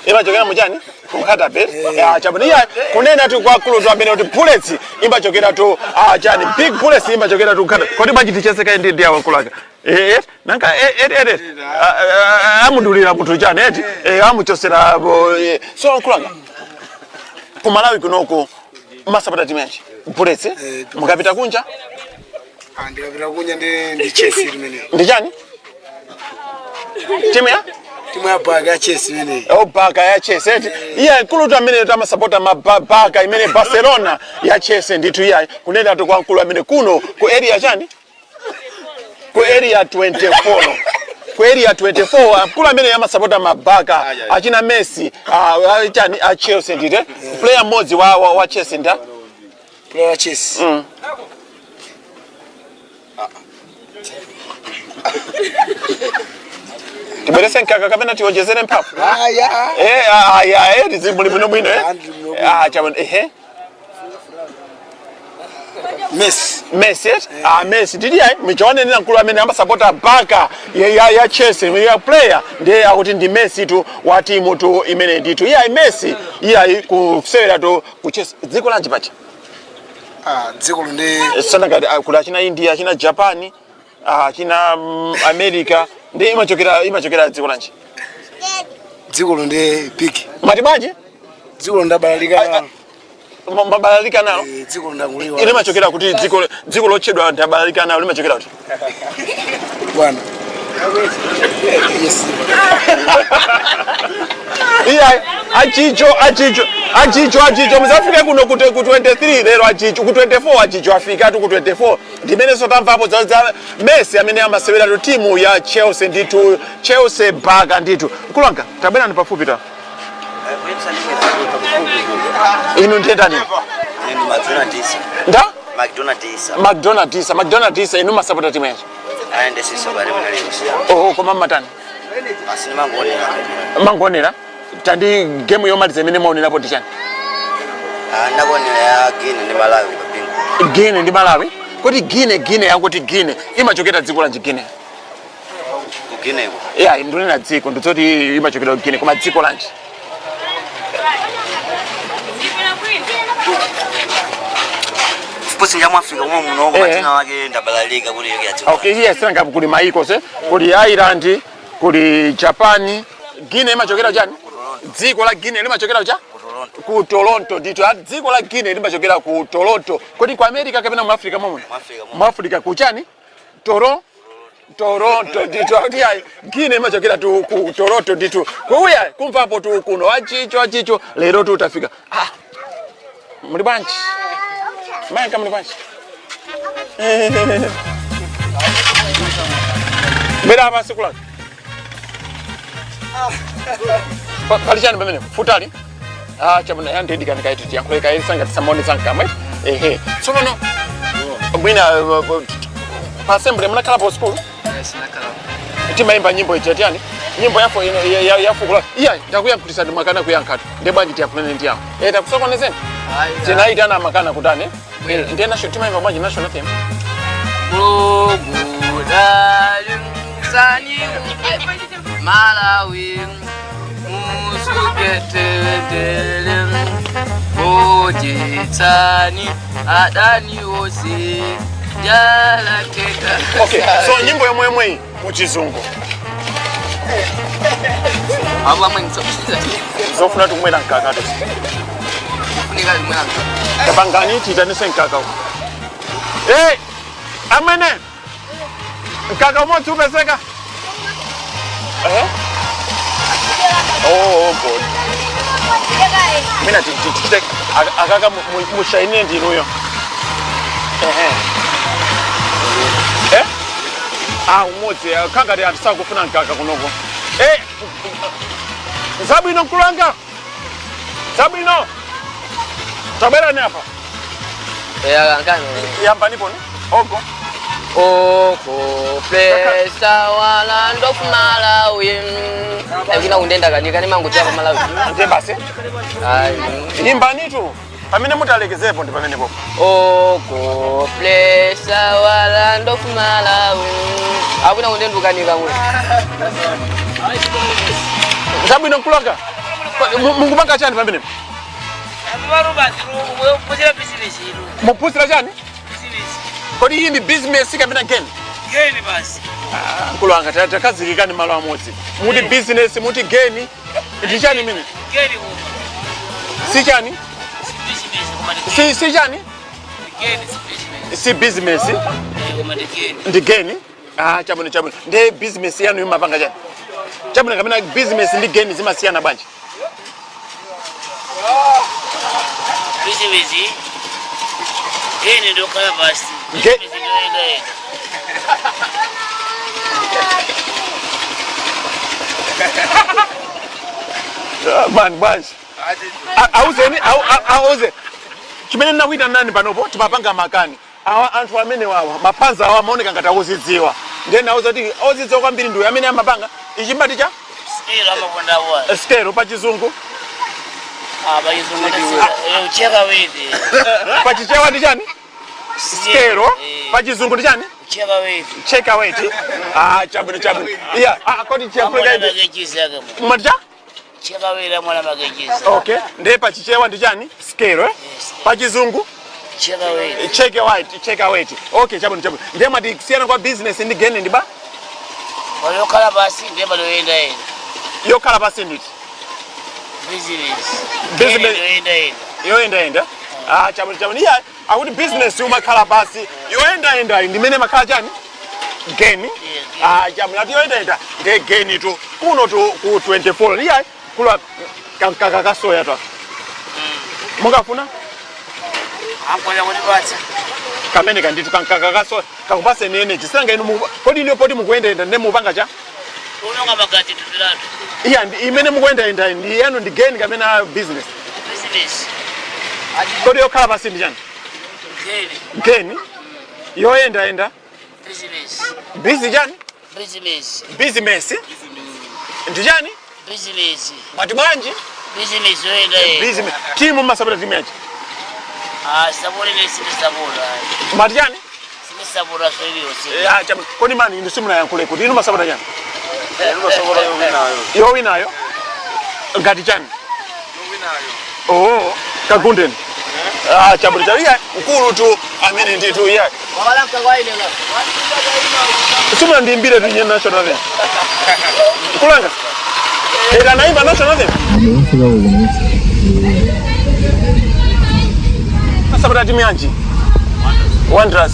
Imachokera muchani? Ku Nkhata Bay. Ah, chabwino. Iya, kunena tu kwa kulutu amene kuti Bullets imachokera tu chani, Big Bullets imachokera tu Nkhata. Kodi bwanji tichezeka ndi awo kulaka? Nanka eh amudulira munthu chani eti amuchosera so nkulanga ku Malawi kunoko masapota timu yanji? Bullets. Mukapita kunja? Ah, ndikapita kunja ndi Chelsea imeneyo. Ndi chani? Timu ya? Timu ya Barca ya Chelsea imeneyi. Oh, Barca ya Chelsea eti. Iye nkulutu amene tamasapota ma Barca imene Barcelona ya Chelsea ndithu. Iye kunena tu kwa mkulu amene kuno ku area chani, ku area 24, ku area 24, mkulu amene amasapota ma Barca achina Messi, chani, a Chelsea ndite player mmodzi wa Chelsea nda? Player wa Chelsea. Tibwerese mkaka kapena tiwonjezere mphamvu? Aya. Aya, muli bwino bwino? Ah, ndili bwino bwino. Ah, chabwino, ehe. Messi. Messi, eh? Ah, Messi. Ndidi ayi michaonenera mkulu amene amasapota Barca ya Chelsea ya player ndiye akuti ndi Messi tu wa timu tu imene ndithu. Iye ayi Messi, iye ayi kusewera tu ku Chelsea. Dziko lanji pacha? Ah, dziko ndi Sana ngati kuli achina India, achina Japan, achina America, ndi imachokera dziko lanji? Dziko ndi big. Mati bwanji? Dziko ndabalalika nalo. Mabalalika nalo? Eh, dziko ndakuliwa. Limachokera kuti dziko lotchedwa ndabalalika nalo limachokera kuti? Bwana. Yes. Iya, achicho achicho achicho achicho muzafika kuno ku 23 lero, achicho ku 24, achicho afika tu ku 24. Ndimenenso tamvapo za Messi amene amasewera tu timu ya Chelsea ndithu, Chelsea Barca ndithu. Mkulanga, tabwerani pafupi ta. Inu ndiyendani? McDonald's. Nda? McDonald's. McDonald's. McDonald's. Inu masapota timu yanji? Aende siso bari mnalisi. Oh, koma mmatani? Asini mangonera. Mangonera tandi game yomaliza imene maonerapo ndi chani? Ah, ndakonera ya Guinea ndi Malawi pa Bingu. Guinea ndi Malawi. Kodi Guinea yakuti Guinea imachokera dziko lanji Guinea? Ku Guinea ko. Ya, ndinena dziko, ndizoti imachokera ku Guinea, koma dziko lanji? Fusi njamu Afrika mwa muno majina wake ndabalalika kuli yake dziko. Okay, iye sinanga kuli maiko se kuli Ireland, kuli Japan. Guinea imachokera chani? Dziko la Guinea limachokera cha ku Toronto ndithu. Ah, dziko la Guinea limachokera ku Toronto. Kodi ku America kapena mu Africa momwe? Mu Africa kuchani? Toronto ndithu. Akuti ayi, Guinea imachokera tu ku Toronto ndithu. Kuuya kumvapo tu kuno achicho achicho lero tu tafika. Ah, muli bwanji mayaka? Muli bwanji? Bwera apa sikulaka. Pali chani pamene futali? Ah, chabwino, yandidikani kaiti tiyankhule kayi sanga tisamone sankamwe. Ehe, tsopano mwina pa assembly munakhalapo school? Timayimba nyimbo ija tiyani, nyimbo yafo yafukula. Iya, ndakuyankhulisa makana kuyankhatu, ndi bwanji tiyankhulane ndi yawo takusokonezeni tinaitana makana kutani. Ndiye national timayimba bwanji national anthem? Bugudali sani Malawi musuketendele ojetsani adani wose jalateka. Okay, so nyimbo yomwemweyi muchizungu. Abo amwe Zofuna tikumwera mkaka to. Kufunika limwera mkaka. Tapangani tiitanise mkaka. Hey, amene mkaka umodzi upezeka. Eh? Oh, God. Mina tichite akaka mushainire ndinuyo. Ehe. Eh? Ah, umodzi kangati anthu sakufuna mkaka kunoko. Eh, zabwino mkulanga. Zabwino. Tabwerani apa. Eh, ankano. Yambanipo ni? Ogo. Oh, God bless our land of Malawi. Akina kundenda kanika nimangotia pa Malawi. Ndiye basi. Ayi. Imbanitu pamene mutalekezepo ndi pamenepo. Oh, God bless our land of Malawi. Akuna kundenda kanika mwe. Zabwino mkulanga. Mukupanga chani pamenepo? Muphunzira chani? Kodi iyi ndi business kapena geni? Geni basi. Mkulu wanga takhazikikani malo amodzi. Muti business, muti geni. Ndi chani imene? Geni kuma. Si chani? Si business koma ndi Si chani? geni si business. Si business. Eh, koma ndi geni. Ndi geni? Ah, chabwino chabwino. Ndiye business yanu imapanga chani? Chabwino kapena business ndi geni zimasiyana bwanji? Business. Geni ndio kala basi. Business ndio enda enda. Ah, man bwanji. Auzeni auze. Chimene ndinakuita nani panopo timapanga makani. Awa anthu amene wawa mapanza awa amaoneka ngati akuzidziwa. Ndiye nauza kuti ozidziwa kwambiri ndiwe amene amapanga ichimbati cha Sikelo amakonda wa. skelo pa chizungu. Ah, pachizungu ndi ucheka weight. Pa chichewa ndi chani? Skelo. Pa chizungu ndi chani? Ucheka weight. Check weight. Ah, chabwino chabwino. Iya, ah kodi chiyakhuleka Amwana ide. makejizi ake mo. Mwati cha? Cheka weight amwana makejizi. Okay. Ndiye pa chichewa ndi chani? Skelo. Eh? Pa chizungu Cheka weight. check weight, check weight. Okay, chabwino chabwino. Ndiye mwati kusiyana kwa business ndi geni ndi ba? Waliokhala basi ndiye palioyenda enda. Yokhala pasi nditi. Business. Business. Geni ndio enda enda. Yoyendayenda. Ah, chabwino chabwino. Iya, akuti business umakhala pasi. Yoyendayenda ndimene makhala chani? Geni. Ah, chabwino ati yoyendayenda ndiye geni tu. Kuno tu ku 24. Iya, kula kamkaka kasoya tu. Mungafuna? Ankwenda kutipatsa. Kamene kanditu kankaka kasoya kakupaseni energy. Sanga inu kodi iniyo poti mukuyendayenda ndiye mupanga cha? Unonga magati tupilatu. Iya, imene mukuyendayenda ndi yanu ndi geni kamene business. Business. Kodi yokhala pasi ndi chani? Geni. Geni. Yoyendayenda. Business. Busy chani? Business. Business. Ndi chani? Business. Mwati bwanji? Business yoyenda enda. Business. Timu masapota timu yachi. Ah, sabuni ne sindisabura. Mwati chani? Sindisabura sweliyonse. Ah, chabu. Kodi mani inu simunayankhule kuti inu masapota chani? Inu masapota yowinayo. Yowinayo? Ngati chani? Yowinayo. Oh, kagundeni. Ah, chabwino chabwino. Iya, mkulu tu amene nditu iya. Simunandiimbire tu nye national anthem. Kulanga. Era naimba national anthem. Masapota timu yanji? Wanderers.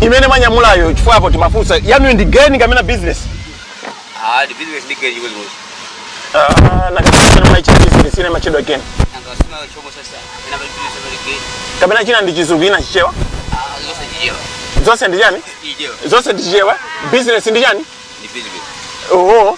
Imene mwanyamulayo chifukwa apo timafunsa yanu ndi geni kamena business. Ah, ndi business ndi geni chimodzimodzi. Ah, nakasema maicha business ine machedwa geni. Angasema chomo sasa. Ina business pali geni. Kapena china ndi chizungu ina chichewa. Ah, zonse chichewa. Zonse ndi chani? Chichewa. Zonse ndi chichewa. Business ndi chani? Ndi business. Oh.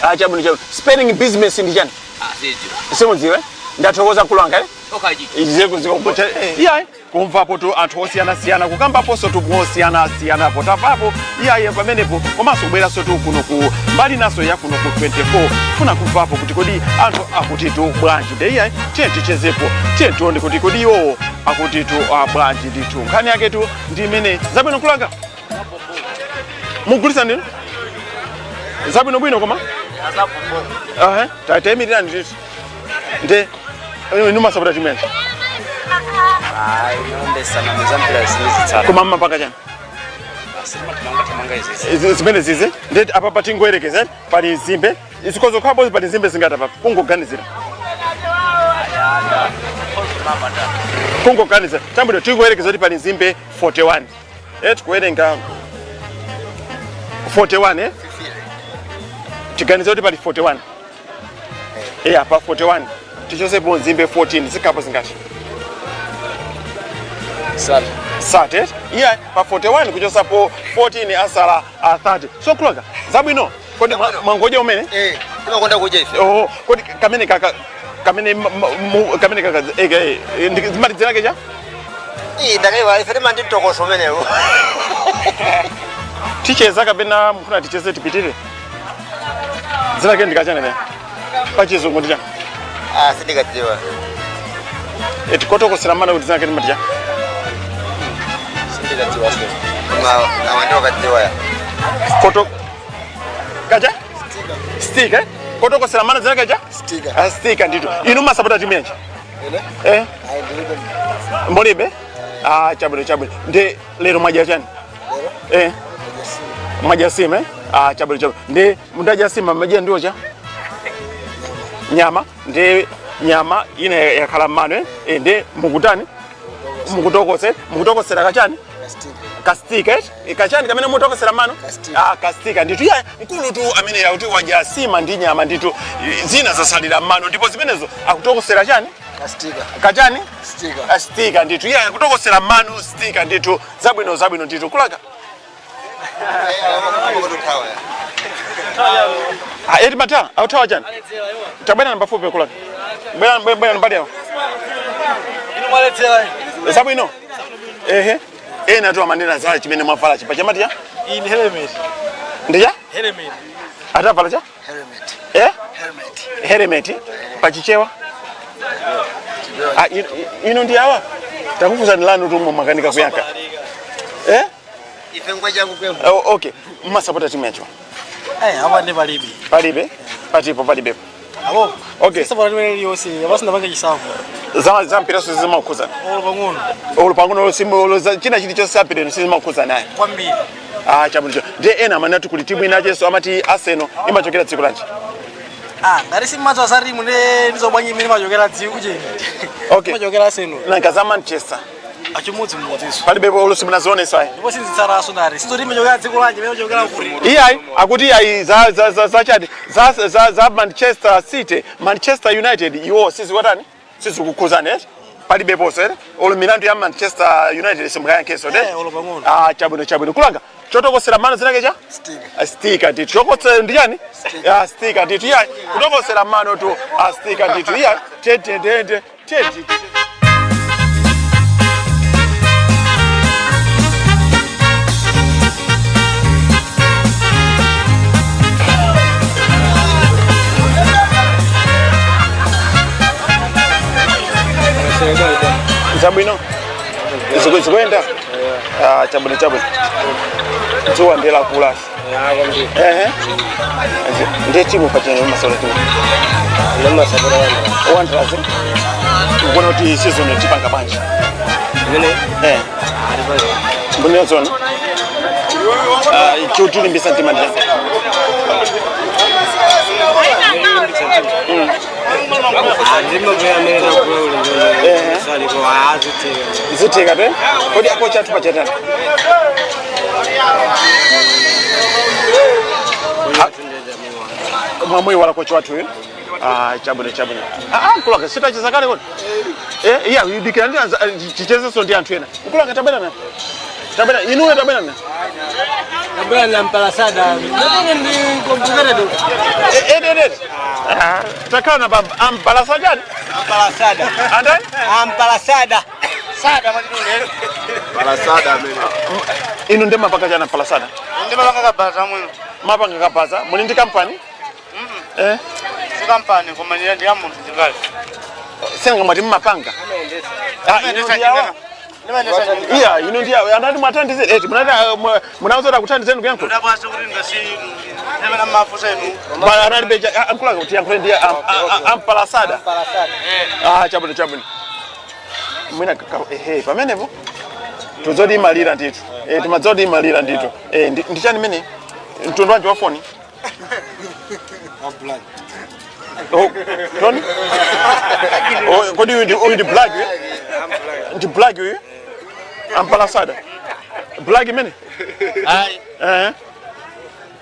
Ah, chabwino chabwino. Spelling business ndi chani? Ah, sidziwa. Simudziwe? Ndathokoza mkulu wanga. Okay. Izekuzikokuta. Iyayi kumvapo tu anthu osiyanasiyana kukambaponso tu mosiyanasiyanapo tapapo iyayi pamenepo komanso kubweranso tu kuno ku mbali naso ya kuno ku 24 funa kumvapo kuti kodi anthu akuti tu bwanji nde iyayi tiye tichezepo tiye tione kuti kodi iwowo akuti tu bwanji ndithu nkhani yake tu ndi imene zabwino kulanga mugulisa ndinu zabwino bwino koma taimirirani ndithu nde inu masapota chimene koma mmapanga chani zimene zize ndi apa patingoyerekeza pali nzimbe zikozokhapo pali nzimbe zingati apa kungoganizira kungoganizira tambwino tingoyerekeza kuti pali nzimbe 41 tikuwerenga 41 tiganize kuti pali 41 apa 41 tichosepo nzimbe 14 zikhapo zingati sate iya pa 41 kuchosapo 14 asala a 30 so kuloga zabwino kodi mwangoja umene timakonda kudya ife. Oh, kodi kamene kaka kamene kamene kaka eke zimati dzina lake cha Ii, ndakaiwa ife timandi mtokoso umenewo. Ticheza kapena mufuna ticheze tipitire? Dzina lake ndikachani ne? Pachizungu ndi chani? Ah, sindikadziwa. Eti kotokosera mana kuti dzina lake ndimati chani? Sindikadziwa so. Koma awa ndiwo kadziwa ya. Koto kacha? Stika. Eh? Kotokosera mana dzina lake cha? Stika. Ah, stika ndito. Inu masapota timu yanji? Ine? Eh? Ayi, ndilibe. Mbolibe? Ah, chabwino chabwino. Ndi lero mwadya chani? Lero? Eh. Mwadya sima eh? Ah, chabwino chabwino. Ndi mundadya sima madya ndiwo cha? Nyama. Ndi nyama ina yakhala mmano eh? Eh, ndi mukutani? Mukutokose, mukutokosera kachani? Kastika eh? Kachani kamene mutokosera mano? Ah, kastika ndithu. Ya mkulu tu amene yakuti wadya sima ndi nyama ndithu zina zasalira mmano ndipo zimenezo akutokosera chani? Kastika. Kachani? Stika. Stika ndithu. Iye akutokosera mano stika ndithu. Zabwino zabwino ndithu. Kulaka. Ah, eti mata, authawa chani? Tabwera namba fupi kulaka. Bwera bwera bwera mbali yawo. Zabwino. Ehe. Ena tu amanena za chimene mwavala chipa chamati ya? Iyi ndi helmet. Ndija? Helmet. Atavala cha? Helmet. Eh? Helmet. Helmet pachichewa. Ah, ino ndi awa. Takufunsani lanu tumwe makanika kuyankha. Eh? Ife ngwa changu kwembo. Oh, okay. Mmasapota timu yacho. Eh, apa ndi palibe. Palibe? Patipo palibepo. Apo. Okay. Sapota timu iliyonse, apa sindapanga chisankho. Za za mpira sizimakukhuzana. Olo pang'ono. Olo pang'ono simu china chilichonse sapireno sizimakukhuzana naye. Kwambiri. Ah, chabwino. Ndiye ena amanati kuli timu inachenso amati Arsenal imachokera dziko lanji. Ah, ngati simmadziwa za timu ndi ndizobwanyi imene imachokera dziko cheni. Okay. Imachokera Arsenal. Nanga za Manchester. Achimodzimodzinso. Palibepo olo simunazionesa ayi. Ndipo sinzitsalaso ndati. Sinzoti imachokera dziko lanji, imene imachokera kuti. Iyayi akuti iyayi za za za za chati za za za Manchester City, Manchester United iwo sizikwatani? Sizikukhuzana eti? Palibeponso eti? Olo milandu ya Manchester United simukayankhenso eti? Eh, olo pang'ono. Ah, chabwino chabwino. Kulanga chotokosera mano zinake cha? Stika. Stika ndithu. Chotokosera ndi chani? Ah, stika ndithu. Iyayi kutokosera mano tu. Ah, stika ndithu. Iyayi tete tete tete. Zabwino. Zikuyenda? Ah, chabwino chabwino. Dzuwa ndi lakula. Ehe. Ndiye timu pachene masolo timu. Wanderers. Ukuona kuti season tipanga bwanji. Imene? Eh. Mbona zona? Ah, chotilimbisa mtima ndi chani? Zitheka pe? Kodi akocha athu pachatani? Mwamuiwala kocha wathu uyu? Ah, chabwino chabwino. Ah, ah, mkulaka sitacheza kale kodi? Eh, iya, idikira ndi chichezeso ndi anthu ena. Mkulaka tabwera na. Tabwera, inuyo tabwera na. Tabwera na mpalasada. Ndine ndi complicated. Eh, eh, eh. Ah, takhala na ampalasada chani? Ampalasada. Andani? Ampalasada. Sada mwachidule. Palasada amene. Inu ndi mapanga chana palasada. Ndi mapanga kabaza mwino. Mapanga kabaza, muli ndi kampani? Eh? Si kampani koma ndi ya munthu ndikale. Senga mwati mmapanga. Ah, inu ndi awa. Iya, inu ndi awa. Andati mwathandizeni. Eh, munati munawuza kuthandizeni kuyankho. Ndabwaso kuti ngasi ndemena mafusa inu. Bana analibe ankulaka kuti yankhule ndi ampalasada. Ah, chabwino chabwino. Mwina ehe pamenepo tudzoti imalira ndithu. Eh, timadzoti imalira ndithu. Eh, ndi chani mene? Mtundu wanji wa foni? Oh, Tony? Oh, kodi uyu ndi black uyu? Ndi black uyu? Ampalasada. Black imene? Ayi. Eh.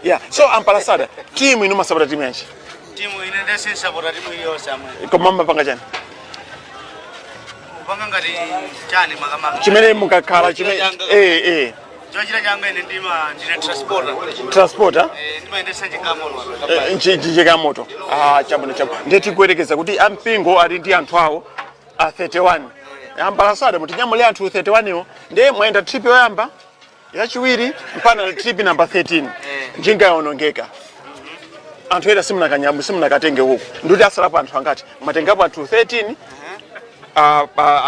Yeah, so ampalasada. Timu inu masapota timu yanji. Timu ine ndese sapota timu iliyonse amwe. Koma mapanga chani? Kupanga ngati chani makamaka. Chimene mukakhala chimene eh eh Chochita changa ine ndima ndine transporter. Transporter? Eh, ndimayendesa njingamoto. Njingamoto. Ah, chabwino chabwino. Ndiye tikuyerekeza kuti ampingo ali ndi anthu awo a 31. Ampalasada mutinyamule anthu 31 iwo. Ndiye mwayenda trip yoyamba, Yachiwiri mpaka trip number 13 njinga yaonongeka. Anthu ena simunakanyamu, simunakatenge huku, ndikuti asalapo anthu angati? Mwatengapo anthu 13,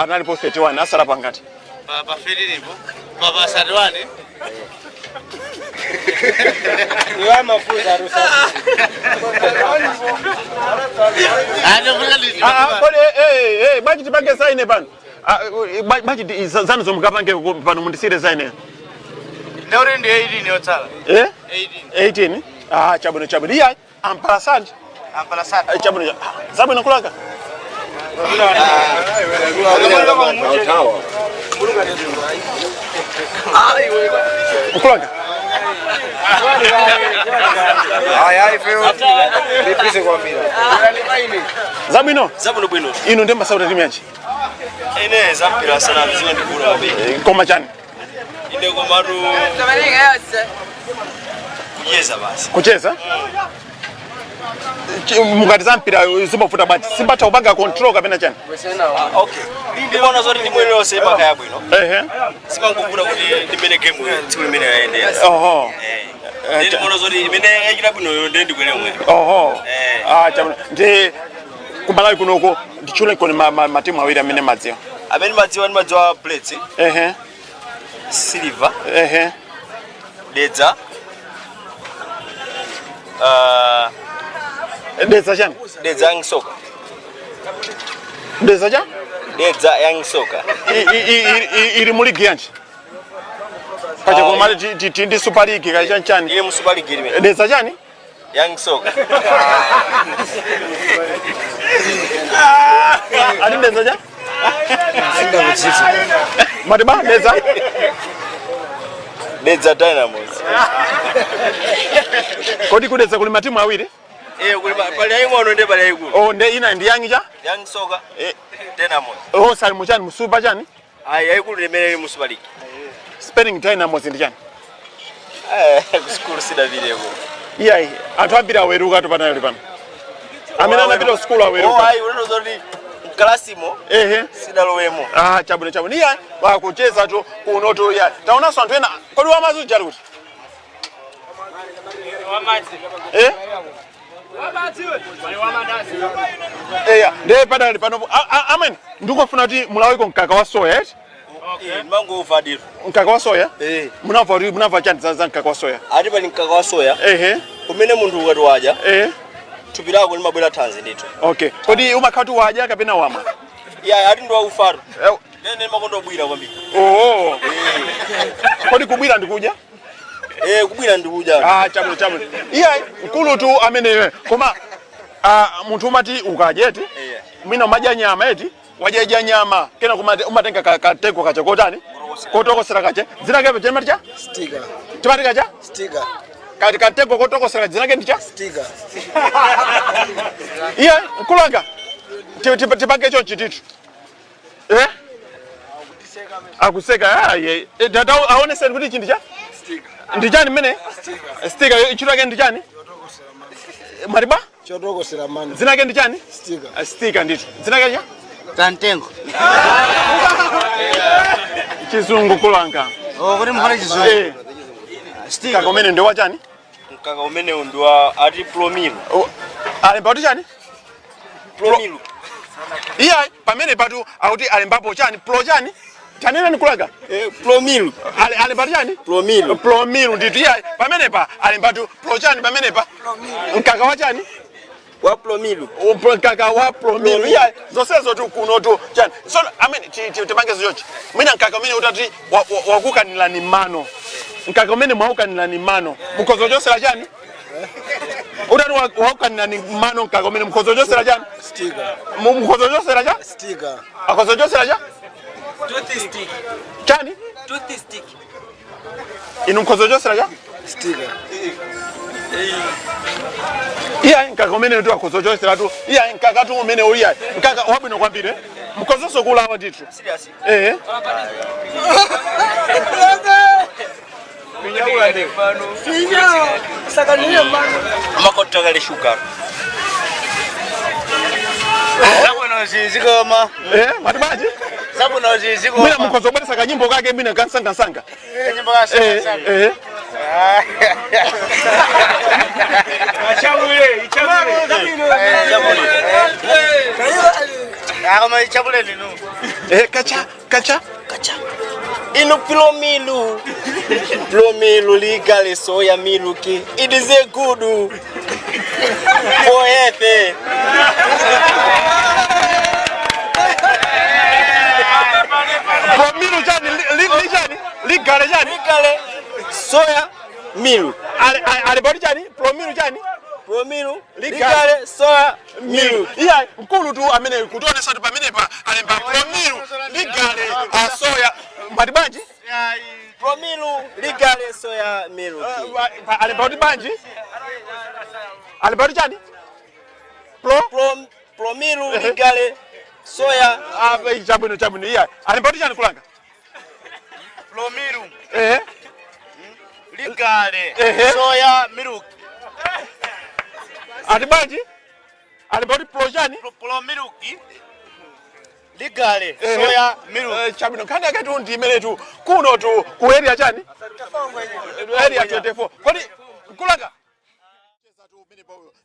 analipo 31, asalapo angati? Pa 13 po, pa 31. Iwe mafuza arusa. Kodi bwanji tipange saine pano? Bwanji zanu zomukapange pano, mundisire saine. Ndauri ndi 18 yotsala. Eh? 18. 18. Ah, chabwino, chabwino. Iya, ampala sanje. Ampala sanje. Chabwino. Zabwino kulaka. Nkulanga. Zabwino. Zabwino bwino. Inu ndi masauta timu yanji? Ine zampira sana zimwe ndikula kwambiri. Koma chani? Ine komatu kucheza basi. Kucheza? Mukati za mpira zimavuta bwanji? Simbatha kupanga control kapena chani? Okay, ndimaona zoti timu iliyonse imakhala bwino. Ehe. Simangovuta kuti ndimene game tsiku limene yayendera. Oho. Ndiye ndimaona zoti imene yachita bwinoyo ndiye ndikwere mwe. Oho. Ah, chabwino. Ndi kumalawi kunoko ndichule koni matimu awiri amene madziwa. Amene madziwa, ndimadziwa Bullets. Ehe. Silver. Ehe. Dedza. Dedza chani? Dedza Young Soccer. Dedza cha? Dedza Young Soccer. Ili mu ligi yanji? Pacha kumali ndi Super League kali chani chani? Ili mu Super League limene. Dedza chani? Young Soccer. Ati Dedza cha? Matiba Dedza? Dedza Dynamos. Kodi kudedza kuli matimu awiri? Eh, kuli pali yaying'ono ndi pali yayikulu. Oh, nde ina ndi Young cha? Young Soccer. Dynamos. Oh, sali muchani, mu Super chani? Ayi, yayikulu limene ili mu Super League. Spelling Dynamos ndi chani? Ku school sidapiteko. Iyayi, anthu ambiri aweruka tu panali pano. Amene anapita ku school Oh, aweruka. ayi, uneno zoti mkalasimo Ehe. sidalowemo. Ah, chabwino, chabwino. Iyayi, wakucheza tu kuno tu iyayi. Taonanso anthu ena. Kodi wamazi uja ali kuti? Eh? Eya, ndiye padali pano. Amene ndikufuna kuti mulawiko mkaka wa soya, eti? Ndimangomva ditu. Mkaka wa soya? Eh. Munamva kuti munamva chani za mkaka wa soya? Ati pali mkaka wa soya. Ehe. Umene munthu ukati wadya. Ehe. Thupi lako limabwera thanzi ndithu. Okay. Kodi umakhala kuti wadya kapena wamwa? Iya, ati ndi waufatu. Nene ndimakonda kubwira kwambiri. Oh. Kodi kubwira ndikudya? Eh, kubwira ndikudya. Ah, chabwino, chabwino. Iya, mkulu tu ameneyo. Koma munthu umati ukadya eti? Mwina umadya nyama eti? Wadya nyama. Kena umatenga katego kacha kotani? Kotokosera kacha. Dzina lake chemati cha? Sticker. Chimati kacha? Sticker. Kati katego kotokosera dzina lake ndi cha? Sticker. Iya, mkulanga. Tipange chonchi titu. Eh? Akuseka, ye. Tata aoneseni kuti ichi ndi cha? Ndi chani mmene? Sticker, ntchito yake ndi chani? Mariba? Chotokosera mano. Dzina lake ndi chani? Sticker. Sticker ndithu. Dzina lake cha? Kantengo. Chizungu kulanga. Oh, kuti mukhale chizungu. Eh. Sticker kumene ndi wachani? Mkaka umenewu ndi wa ati Promil. Alemba kuti chani? Promil. Iya, pamene patu akuti alembapo chani? Pro chani? Tanena nikulaga? Promil. Alemba chani? Promil. Promil ndithu. Iya, pamene pa alembatu pro chani pamene pa? Mkaka wa chani? Wa Promil. Mkaka wa Promil. Iya, zonsezo tu kuno tu chani. So amene tipange zochi. Mwina mkaka umene utati wakukanirani mano. Mkaka umene mwaukanirani mano. Mukhoza chosera chani? Utati wakukanirani mano mkaka umene mukhoza chosera chani? Sticker. Mukhoza chosera cha? Sticker. Akhoza chosera cha? Toothstick. Chani? Toothstick. Inu mukhoza chosera cha? Sticker. Iya, mkaka umene tu akhoza chosera tu. Iya, mkaka tu umene uya. Mkaka wabwino kwambiri. Mukhoza kulawa ndithu. Serious. Eh. Amakotaka le sugar. Zabwino zikoma. Eh, matibaji? Zabwino ziziko. Mwina mukhoza kubweretsa kanyimbo kake mwina kansangasanga. Kanyimbo kansangasanga. Eh. Akoma ichabule lino. Eh, kacha kacha kacha. Inu plomilu. Plomilu ligale soya miluki. It is a good for health. Plomilu chani li chani ligale chani ligale soya milk. Ali bodi chani plomilu chani Plomilu ligale soya milk. Iya mkulu tu amene kutionesa tu pamenepa alemba plomilu ligale soya mati banji Plomilu ligale soya milk. Alemba kuti banji alemba kuti chani plo Plomilu ligale soya chabwino chabwino iya alemba kuti chani kulanga Plomilu eh ligale Ehe. soya milk. Ati banji alemba kuti plo chani Plomilu ligale soya milk. Chabwino nkhani yake tu ndi imenetu kuno tu ku area chani area 24 kodi kulanga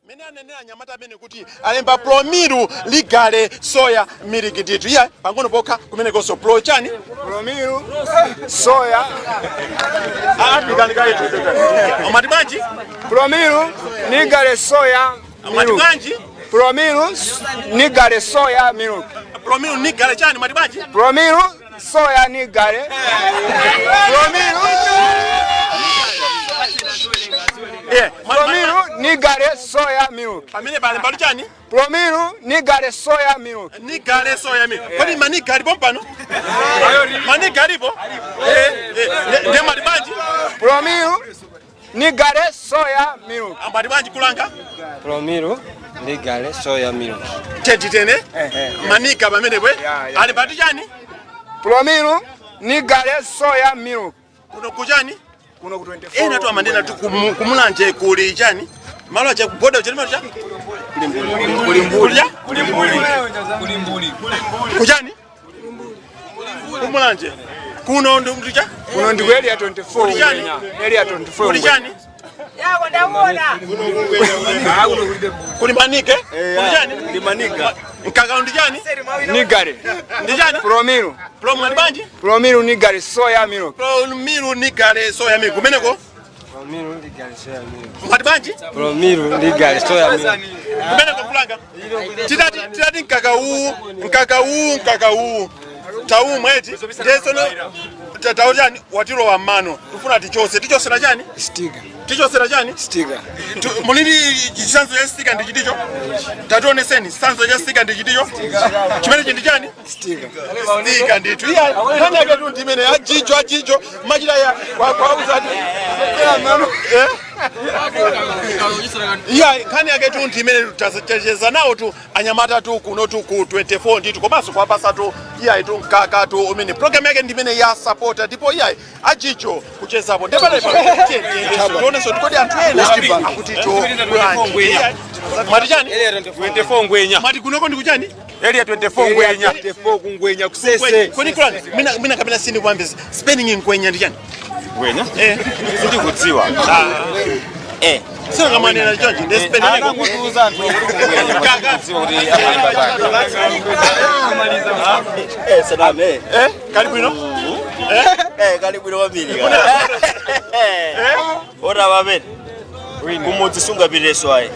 mene anenera anyamata amene kuti alemba plomilu ligale soya milk ndithu iya pang'ono pokha kumenekonso plo chani Plomilu soya Amati bwanji Plomilu nigale soya Amati milk. bwanji Plomilu nigale soya milk. Plomilu nigale chani mati bwanji Plomilu soya nigale. Plomilu Plomilu nigale soya milk. Pamene pali pali chani? Plomilu nigale soya milk. Nigale soya milk. Kodi maniga alipo pano? Maniga alipo? Eh, eh, ndiye mati bwanji? Plomilu nigale soya milk. Amati bwanji kulanga? Plomilu ligale soya milk. Tetitene? Maniga pamene bwe? Ali pati chani? Plomilu nigale soya milk. Kuno kuchani? Kuno ku 24. Ena tu amandena tu kumulanje kuli chani? Malo acha kuboda chani malo cha? Kulimbuli. Kulimbuli. Kuchani? Kumulanje. Kuno ndi mtu cha? Kuno ndi ku area 24. Kuli chani? Area 24. Kuli chani? Kuli manike? Kuli chani? Kuli manika. Mkaka ndi chani? Nigale. Ndi chani? Plomilu. Plomilu ndi banji? Plomilu nigale soya milk. Plomilu nigale soya milk. Kumeneko? Plomilu ligale soya milk. Mati banji? Plomilu ligale soya milk. Kumeneko kulanga. Titati titati mkaka uwu, mkaka uwu, mkaka uwu. Taumwe eti. Ndesono tatawo chani watilowa mmano. Tufuna tichose. Tichosera chani? Sticker. Tichosera chani? Sticker. Mulili chisanzo cha sticker ndi chiticho? Tationeseni chisanzo cha sticker ndi chiticho? Chimene chi ndi chani? Sticker. Sticker ndithu. Iya, nkhani yake tu ndi imene ajijo ajijo machita ya kwa kwa uzati. Eh? Iya, nkhani yake tu ndi imene tacheza nawo tu anyamata tu kuno tu ku 24 ndithu komanso kwapasa tu iyayi tu mkaka tu umene program yake ndi imene ya supporter ndipo iyayi ajijo kuchezapo ndepalepa tionenso tikodi anthu ena akuti cho bwanji mwati chani 24 ngwenya. Mwati kunoko ndi kuchani? Area 24 ngwenya. 24 kungwenya kusese. Kodi kulanga mina mina kapena sindi kuambisa spelling ngwenya ndi chani? Ngwenya? Eh. Sindikudziwa. Eh. Sio kama nena chonchi ndi spelling. Anangotiuza anthu kuti kungwenya. Sindikudziwa kuti amalemba pake. Eh, salame. Eh, kali bwino? Eh? Eh, kali bwino kwambiri. Eh? Ora pamene. Kumudzi sungapitireso ayi.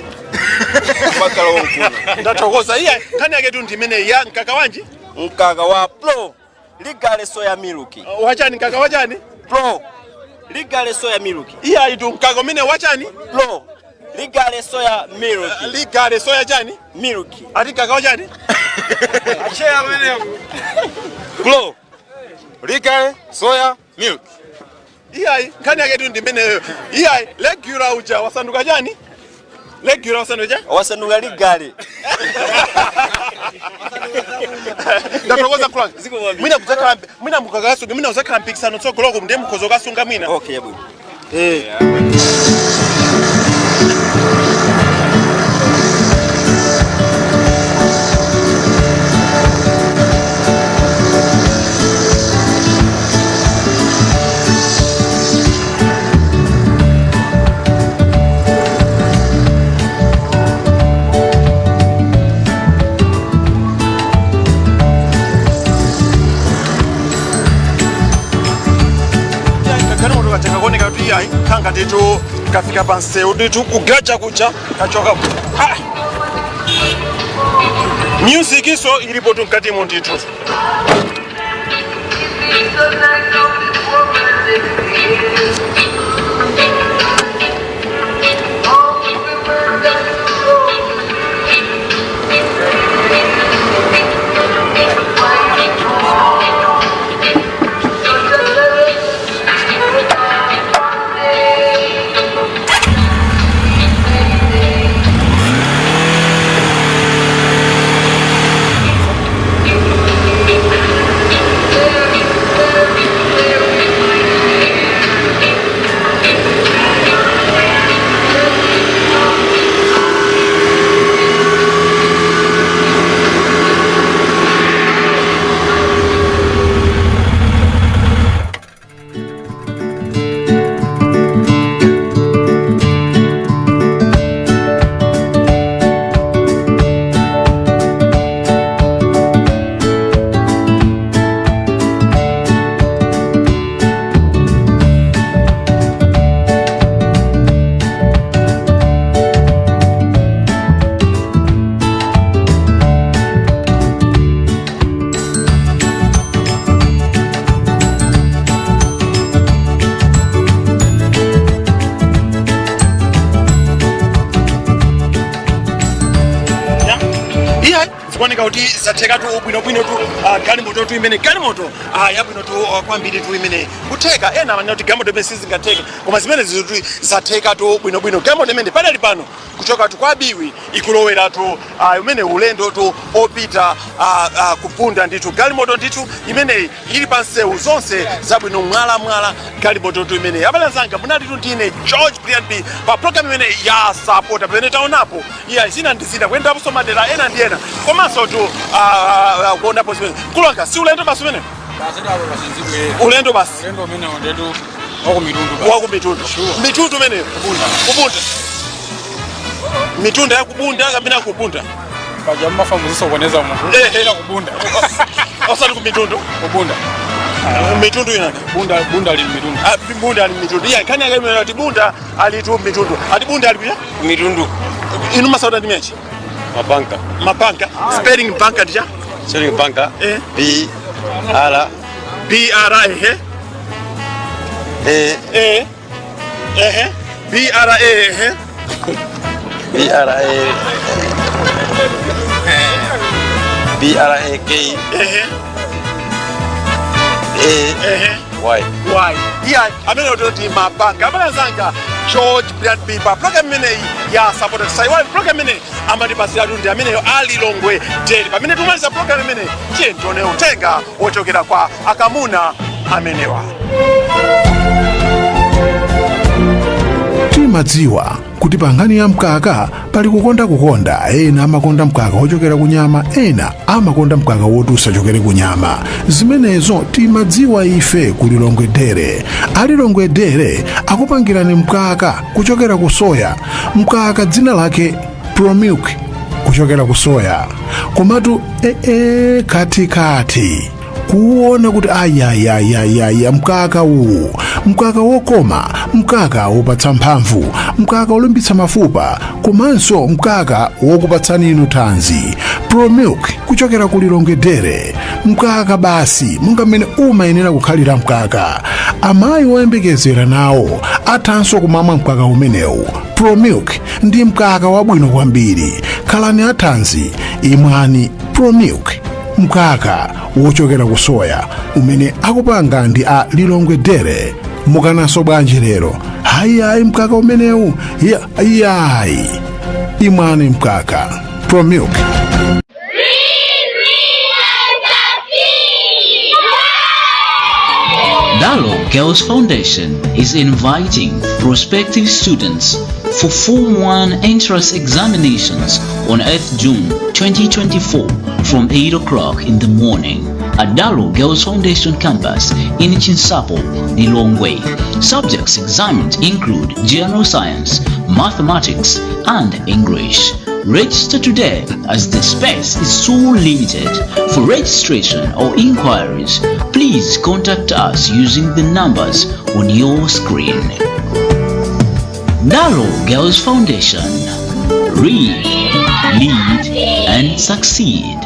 Makala wonkuna. Ndathokoza iye nkhani yake tu ndi imene ya mkaka wanji? Mkaka wa Plo ligale soya milk. Wachani mkaka wachani? Plo ligale soya milk. Iye ayitu mkaka umene wachani? Plo ligale soya milk. Ligale soya chani? Milk. Ati mkaka wachani? Plo ligale soya milk. Iyayi nkhani yake tu ndi imeneyo. Iyayi regular uja wasanduka chani? Regular wasanduka chani? Wasanduka ligale. Ndathokoza kulanga. Mwina kudzakhala mwina mukakasunga mwina uzakhala mpikisano tsogoloko ndiye mukhoza kasunga mwina. Okay, bwino. Eh. Iyayi, khanga titu kafika pa msewu titu kugaja kuja kachoka. Ah! Music iso ilipo tu mkatimo ndithu. Iya, zikuoneka kuti zathekatu bwinobwino tu. Galimoto tu imene, galimoto yabwino tu kwambiri tu imene kutheka. Ena amanena kuti galimoto imene sizingatheke, koma zimene zitu zathekatu bwinobwino. Galimoto imene padali pano kuchoka tu kwa Biwi ikuloweratu umene ulendo tu opita kupunda ndithu. Galimoto ndithu imeneyi ili pa nsewu zonse zabwino, mwalamwala galimoto tu imeneyi. Abale anzanga, munalitu ndine George Brian B pa program imeneyi ya Sapota, pamene taonapo iya zina ndi zina, kuyendaponso madera ena ndi ena, komanso tu kuonapo zimene kulonga. Si ulendo basi umene, ulendo basi. Ulendo umene ndetu wakumitundu basi. Wakumitundu, mitundu imeneyo kubunda, mitunda yakubunda kapena kubunda? Paja mmafamuzisokoneza munthu. Eh. Ila kubunda. Osati kumitundu? Kubunda. Mitundu inani? Bunda, bunda ali mitundu. Ah, bunda ali mitundu. Iya, nkhani yake imene ati bunda ali tu mitundu, ati bunda ali kuya Mitundu. Inu masauta ndi mechi? Mabanka. Mabanka. Spelling banka ndija? Spelling banka. Eh. B R B R ehe. A. E ehe, B R A ehe. B R A B R A K ehe A ehe Y. Y. Iya, amene ototi mabanka. Amene anzanga George Brian B pa program imeneyi ya Sapota, saiwali program imeneyi amatipasiratu ndi ameneyo alilongwe teri. Pamene tikumaliza program imeneyi, tiye tione uthenga wochokera kwa akamuna amenewa. Timadziwa kuti pa nkhani ya mkaka pali kukonda kukonda. Ena amakonda mkaka wochokera kunyama, ena amakonda mkaka woti usachokere kunyama. Zimenezo timadziwa ife kulilongwe dere. Alilongwe dere akupangirani mkaka kuchokera ku soya, mkaka dzina lake Promilk kuchokera ku soya. Komatu ee, katikati kuona kuti ayayayayaya, mkaka uwu, mkaka wokoma, mkaka wopatsa mphamvu, mkaka wolimbitsa mafupa, komanso mkaka wokupatsani inu thanzi. Promilk kuchokera ku Lilongwe Dairy, mkaka basi monga mmene umayenera kukhalira mkaka. Amayi woyembekezera nawo athanso kumamwa mkaka umenewu. Promilk ndi mkaka wabwino kwambiri. Khalani athanzi, imwani Promilk, mkaka wochokera ku soya umene akupanga ndi a Lilongwe Dairy. Mukananso bwanji lero? Hayihayi, mkaka umenewu iyayi, imwani mkaka Promilk. Dalo Girls Foundation is inviting prospective students for Form 1 entrance examinations on 8th June 2024 from 8 o'clock in the morning at Dalo Girls Foundation campus in Chinsapo, Lilongwe. Subjects examined include General Science, Mathematics, and English. Register today as the space is so limited. For registration or inquiries, please contact us using the numbers on your screen. Ndalo Girls Foundation. Read, lead, and succeed.